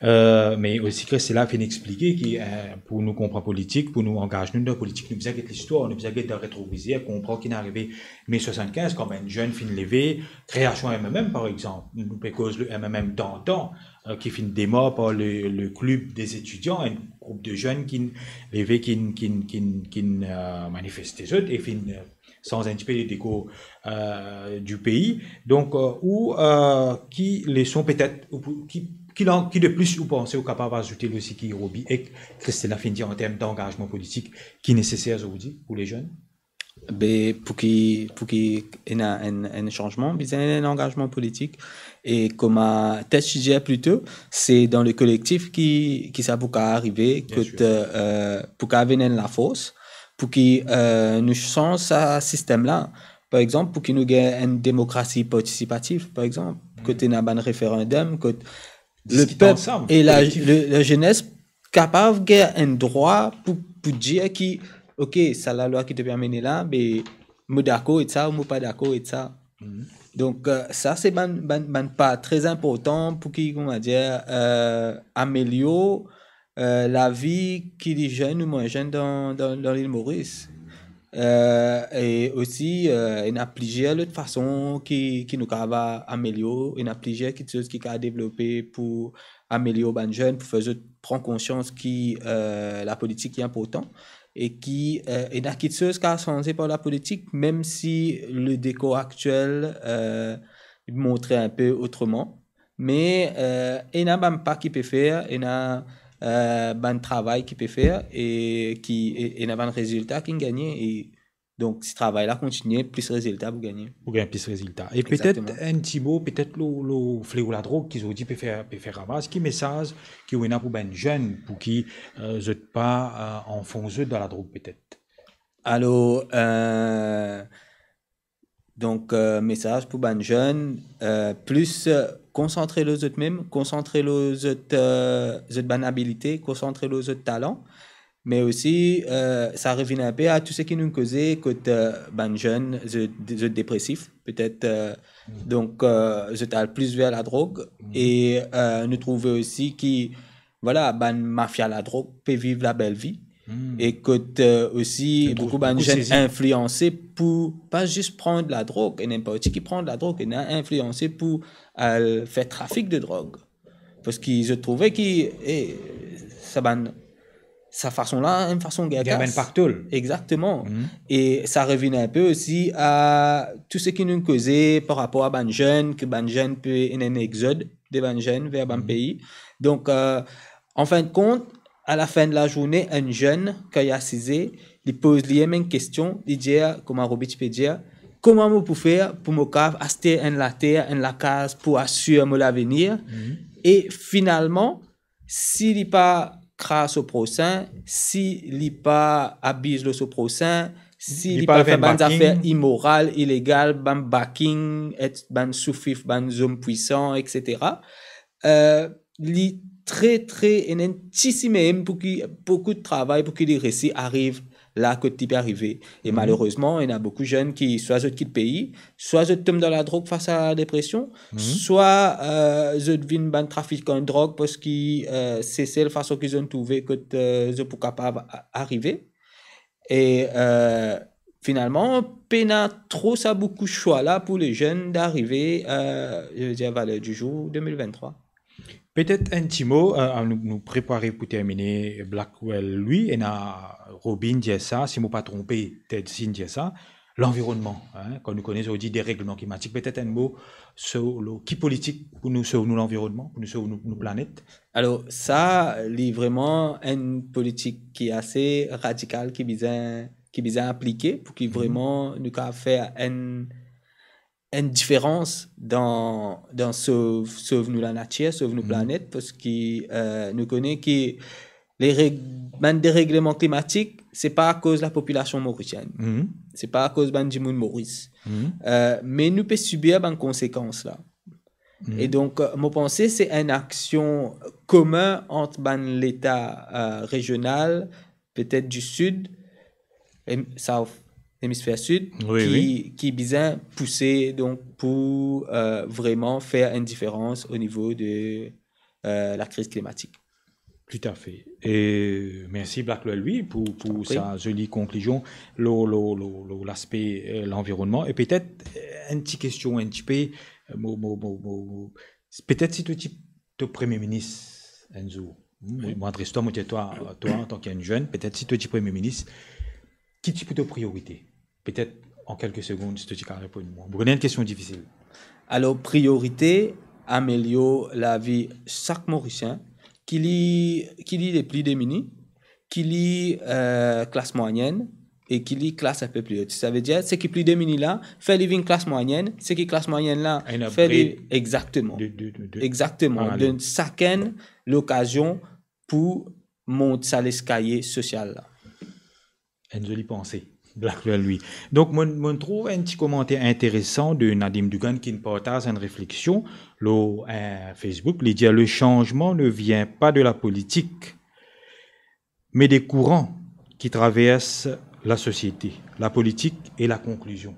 Euh, me osi Christella finn explike ki, euh, pou nou konpran politik, pou nou angaz nou dan politik, nou bizin get listwar, nou bizin get dan retrovizir, konpran ki'nn arive me swasann-kinz, kan bann zenn finn leve, kreasion M M M, par exanp. Nou pe koz le M M M dantan, euh, ki finn demar par le, le Club des Étudiants, enn group de zenn ki'nn leve, ki'nn, ki'nn, ki'nn, ki'nn, euh, manifeste zot e finn, euh, sanz enn tipe le dekor, euh, du pays. Donk, euh, ou, euh, ki leson petet, ou pou, ki, ki lang, ki de plis ou panse ou kapav azoute lor seki Roby ek Christina finn dir an term dangazman politik ki neseser zordi pou le zenn? Be, pou ki, pou ki ena enn, enn sanzman, bizin enn angazman politik. E kouma Tess ti dir pli to, se dan le kolektif ki, ki sa pou kapav arive, Bien kot, sir. euh, pou kapav vinn enn lafors, pou ki, euh, nou sanz sa sistem la. Par exanp, pou ki nou gagn enn demokrasi partisipatif, par exanp, kot ena bann referandom, kot le Diskit pep ansam, e la, kolektif. le, la zenes kapav gagn enn drwa pou, pou dir ki, ok, sa lalwa ki to pe amene la, be, mo dakor ek sa ou mo pa dakor ek sa. Mhm. Donk, euh, sa se bann, bann, bann pa tre inportan pou ki, kouma dir, euh, amelior, euh, lavi ki li zenn ou mwin zenn dan, dan, dan Lil Moris. Euh, e osi, euh, ena plizier lot fason ki, ki nou kapav amelior, ena plizier kiksoz ki kapav devlope pou amelior bann zenn, pou fer zot pran konsians ki, euh, lapolitik li inportan e ki, euh, ena kiksoz kapav sanze par lapolitik, mem si le dekor aktiel, euh, li montre enpe otreman. Me, euh, ena bann pa ki pe fer, ena, euh, bann travay ki pe fer e ki, e, ena bann rezilta ki gagne e donk, si travay la kontinie, plis rezilta pou gagne. Pou gagn plis rezilta. E petet Exactement. enn ti mo, petet lor, lor fleo ladrog ki zordi pe fer, pe fer ramas, ki mesaz ki ou ena pou bann zenn, pou ki, euh, zot pa, euh, anfons zot dan ladrog petet? Alor, euh, donk, euh, mesaz pou bann zenn, euh, plis, euh, konsantre lor zot mem, konsantre lor zot, euh, zot bann abilite, konsantre lor zot talan. Me osi, euh, sa revinn enpe a tou seki nou koze kot, euh, bann zenn, zot, zot depresif, petet, euh, Mm. donk, euh, zot al plis ver ladrog. Mm. E, euh, nou trouve osi ki, vwala, bann mafia ladrog pe viv label vi. Mm. E kot, euh, osi, Zot trouv boukou bann boukou zenn sezi. inflianse pou pa zis pran ladrog, e ninport ki pran ladrog, ena inflianse pou al fer trafik de drog. Parski zot trouve ki, eh, sa bann, sa fason la, enn fason Gagn gagn bann paktol. Exactement. Mhm. E sa revinn enpe osi a tou seki nou koze par rapor a bann zenn, ki bann zenn pe ena enn exod de bann zenn ver bann Mhm. pei. Donk, euh, an fin de kont, a la fin de la zourne, enn zenn, kan li asize, li poz li mem enn kestion, li dir, kouma Roby ti pe dir, kouma mo pou fer pou mo kapav aste enn later, enn lakaz pou asir mo lavenir? Mhm. E finalman, si li pa kraz so prosin, si li pa abiz lor so prosin, si Li li pa pa fer bann zafer imoral, ilegal, bann backing, et bann soufif, bann zom pwisan, et cetera. Euh, li tre, tre, ena enn ti sime mem pou ki, boukou travay pou ki li resi ariv la kot li pe arive. E Mhm. malerezman, ena boukou zenn ki swa zot kit pei, swa zot tom dan ladrog fas a depresion, Mhm. swa, euh, zot vinn bann trafikan drog parski, euh, se sel fason ki zot trouve kot, euh, zot pou kapav a-, arive. E, euh, finalman, pena tro sa boukou swa la pou le zenn d'arive, euh, je veux dire, à l'heure du jour, deux mille vingt-trois. Petet enn ti mo, euh, nou, nou prepare pou termine, Blackwell Louis, ena Robin dir sa, si mo pa tronpe, Tedsin dir sa, lanvironnman, hein, kan nou kone zordi deregleman klimatik, petet enn mo, so, lo, ki politik pou nou sov nou lanvironnman, pou nou sov nou, nou planet? Alor, sa, li vreman enn politik ki ase radikal, ki bizin, ki bizin aplike pou ki Mhm. vreman nou kapav fer enn, enn diferans dan, dan sov, sov nou lanatir, sov nou Mhm. planet, parski, euh, nou kone ki le reg-, bann deregleman klimatik, se pa akoz lapopilasion morisienn. Mhm. Se pa akoz bann dimoun Moris. Mhm. Euh, me nou pe sibir bann konsekans la. Mhm. E donk, euh, mo panse se enn aksion komin ant bann leta, euh, rezional, petet di sid, em-, South, Emisfer Sid, Wi, ki, wi. ki bizin pouse donk pou, euh, vreman fer enn diferans o nivo de, euh, lakriz klimatik. Toutafe. E mersi Blackwell Louis pou, pou Tanpri. sa zoli konklizion lo, lo, lo, lo laspe, euh, lanvironnman. E petet, euh, enn ti kestion, enn ti pe, euh, mo, mo, mo, mo, mo, petet si to ti, to premie minis enn zour, hmm, Wi. mo adres twa, mo dir twa, twa antan ki enn zenn, petet si to ti premie minis, ki ti pou to priorite? Petet An kelke segonn, si to ti kapav reponn mwa. Mo konn enn kestion difisil. Alor, priorite, amelior lavi sak Morisien, ki li, ki li le pli demini, ki li, euh, klas mwayenn, e ki li klas inpe pli ot. Savedir, seki pli demini la, fer li vinn klas mwayenn, seki klas mwayenn la, fer li... Upgrade. Egzakteman. De, de, de, de. Egzakteman. Donn sakenn lokazion pou mont sa leskalie sosial la. Enn zoli panse, Blackwell, wi. Donk, mo, mo trouv enn ti komanter interesan de Nadim Dougan ki partaz enn refleksion lor, eh, Facebook. Li dir, "Le changement ne vient pas de la politique, mais des courants qui traversent la société. La politique est la conclusion."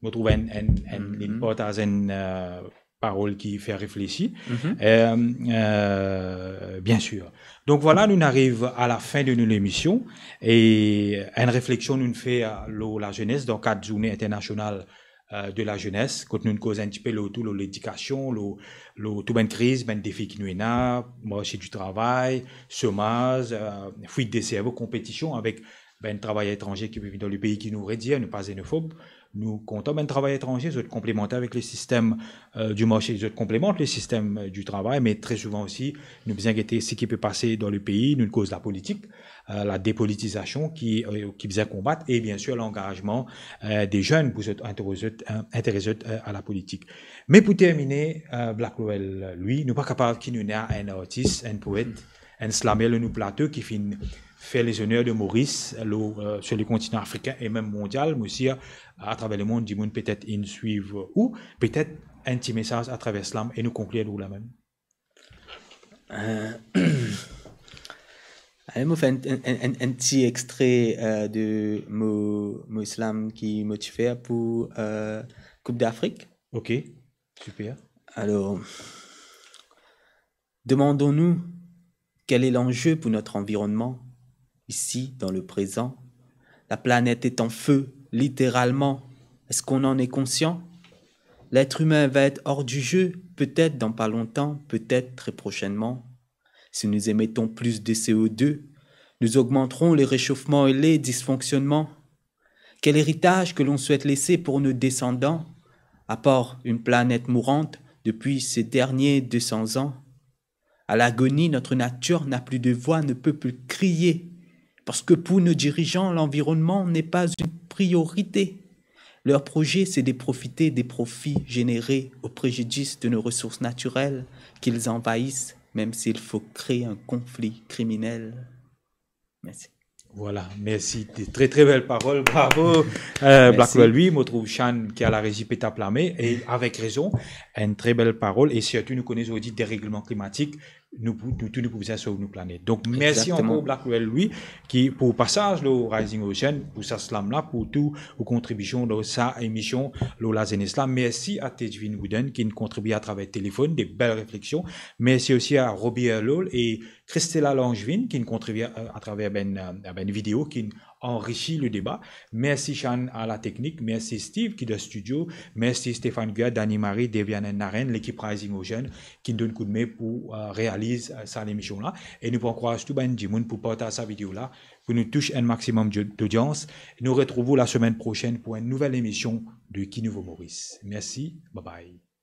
Mo trouv enn, enn, enn, li partaz enn, eh, parol ki fer reflesi. Eh, eh, bien sir. Donk vwala, nou ariv a la fin de nou lemision e enn refleksion nou fer lor lazenes dan kad Zourne Internasional, eh, de Lazenes, kot nou koz enn tipe lor tou, lor ledikasion, lor, lor tou bann kriz, bann defi ki nou ena, marse di travay, somaz, eh, fwit de servo, konpetision avek bann travayer etranze ki pe vinn dan lepei, ki nou redir, nou pa zenofob, nou kontan bann travayer etranze, zot konplemante avek le sistem, eh, di marse, zot konplemant le sistem, eh, di travay, me tre souvan osi, nou bizin gete seki pe pase dan lepei, nou koz lapolitik, eh, la depolitizasion ki, eh, ki bizin konbat, e bien sir, langazman, eh, de zenn pou zot intere zot, eh, intere zot, eh, a lapolitik. Me pou termine, eh, Blackwell, Louis, nou pa kapav ki nou ena enn artis, enn poet, enn slammer lor nou plato ki finn fer lezoner de Moris, lor, eh, sir le kontinan afrikin e mem mondial, mo sir, atraver lemond, dimoun petet inn swiv ou, petet enn ti mesaz atraver slam e nou konklir lor la mem. Eh, ale, mo fer enn, enn, enn, enn ti extre, eh, de mo, mo slam ki mo ti fer pou, eh, Koup Dafrik. Ok, super. Alors, demandons-nous quel est l'enjeu pour notre environnement, ici, dans le présent. La planète est en feu, littéralement. Est-ce qu'on en est conscient ? L'être humain va être hors du jeu, peut-être dans pas longtemps, peut-être très prochainement. Si nous émettons plus de C O deux, nous augmenterons les réchauffements et les dysfonctionnements. Quel héritage que l'on souhaite laisser pour nos descendants, à part une planète mourante depuis ces derniers deux cents ans ? À l'agonie, notre nature n'a plus de voix, ne peut plus crier. Parce que pour nos dirigeants, l'environnement n'est pas une priorité. Leur projet, c'est de profiter des profits générés au préjudice de nos ressources naturelles qu'ils envahissent, même s'il faut créer un conflit criminel. Merci. Vwala, mersi. De tre, tre bel parol. Bravo, eh, Blackwell. Wi, mo trouv Shan ki a la rezi pe tap lame, e avek rezon, enn tre bel parol, e sirtou nou kone zordi deregleman klimatik, nou pou, nou tou nou pou bizin sov nou planet. Donk, mersi ankor, Blackwell Louis, ki pou pasaz lor Rising Ocean, pou sa slam la, pou tou ou kontribision dan sa emision lor lazenes la. Mersi a Tedwin Wooden ki'nn kontribie atraver telefonn, de bel refleksion. Mersi osi a Robbie Erlol e Christella Langevin ki'nn kontribie, eh, atraver bann, eh, bann video ki'nn anrisi le deba. Mersi Shan a la teknik, mersi Steve ki dan studio, mersi Stéphane Guer, Dani Marie, Deviane Naren, lekip Rising Ocean ki'nn donn koudme pou, eh, realiz, eh, sa lemision la. E nou pou ankouraz tou bann dimoun pou partaz sa video la, pou nou tous enn maximum di-, dodians. Nou retrouv ou lasemenn prosenn pou enn nouvel emision de Ki Nouvo Moris. Mersi, bye bye.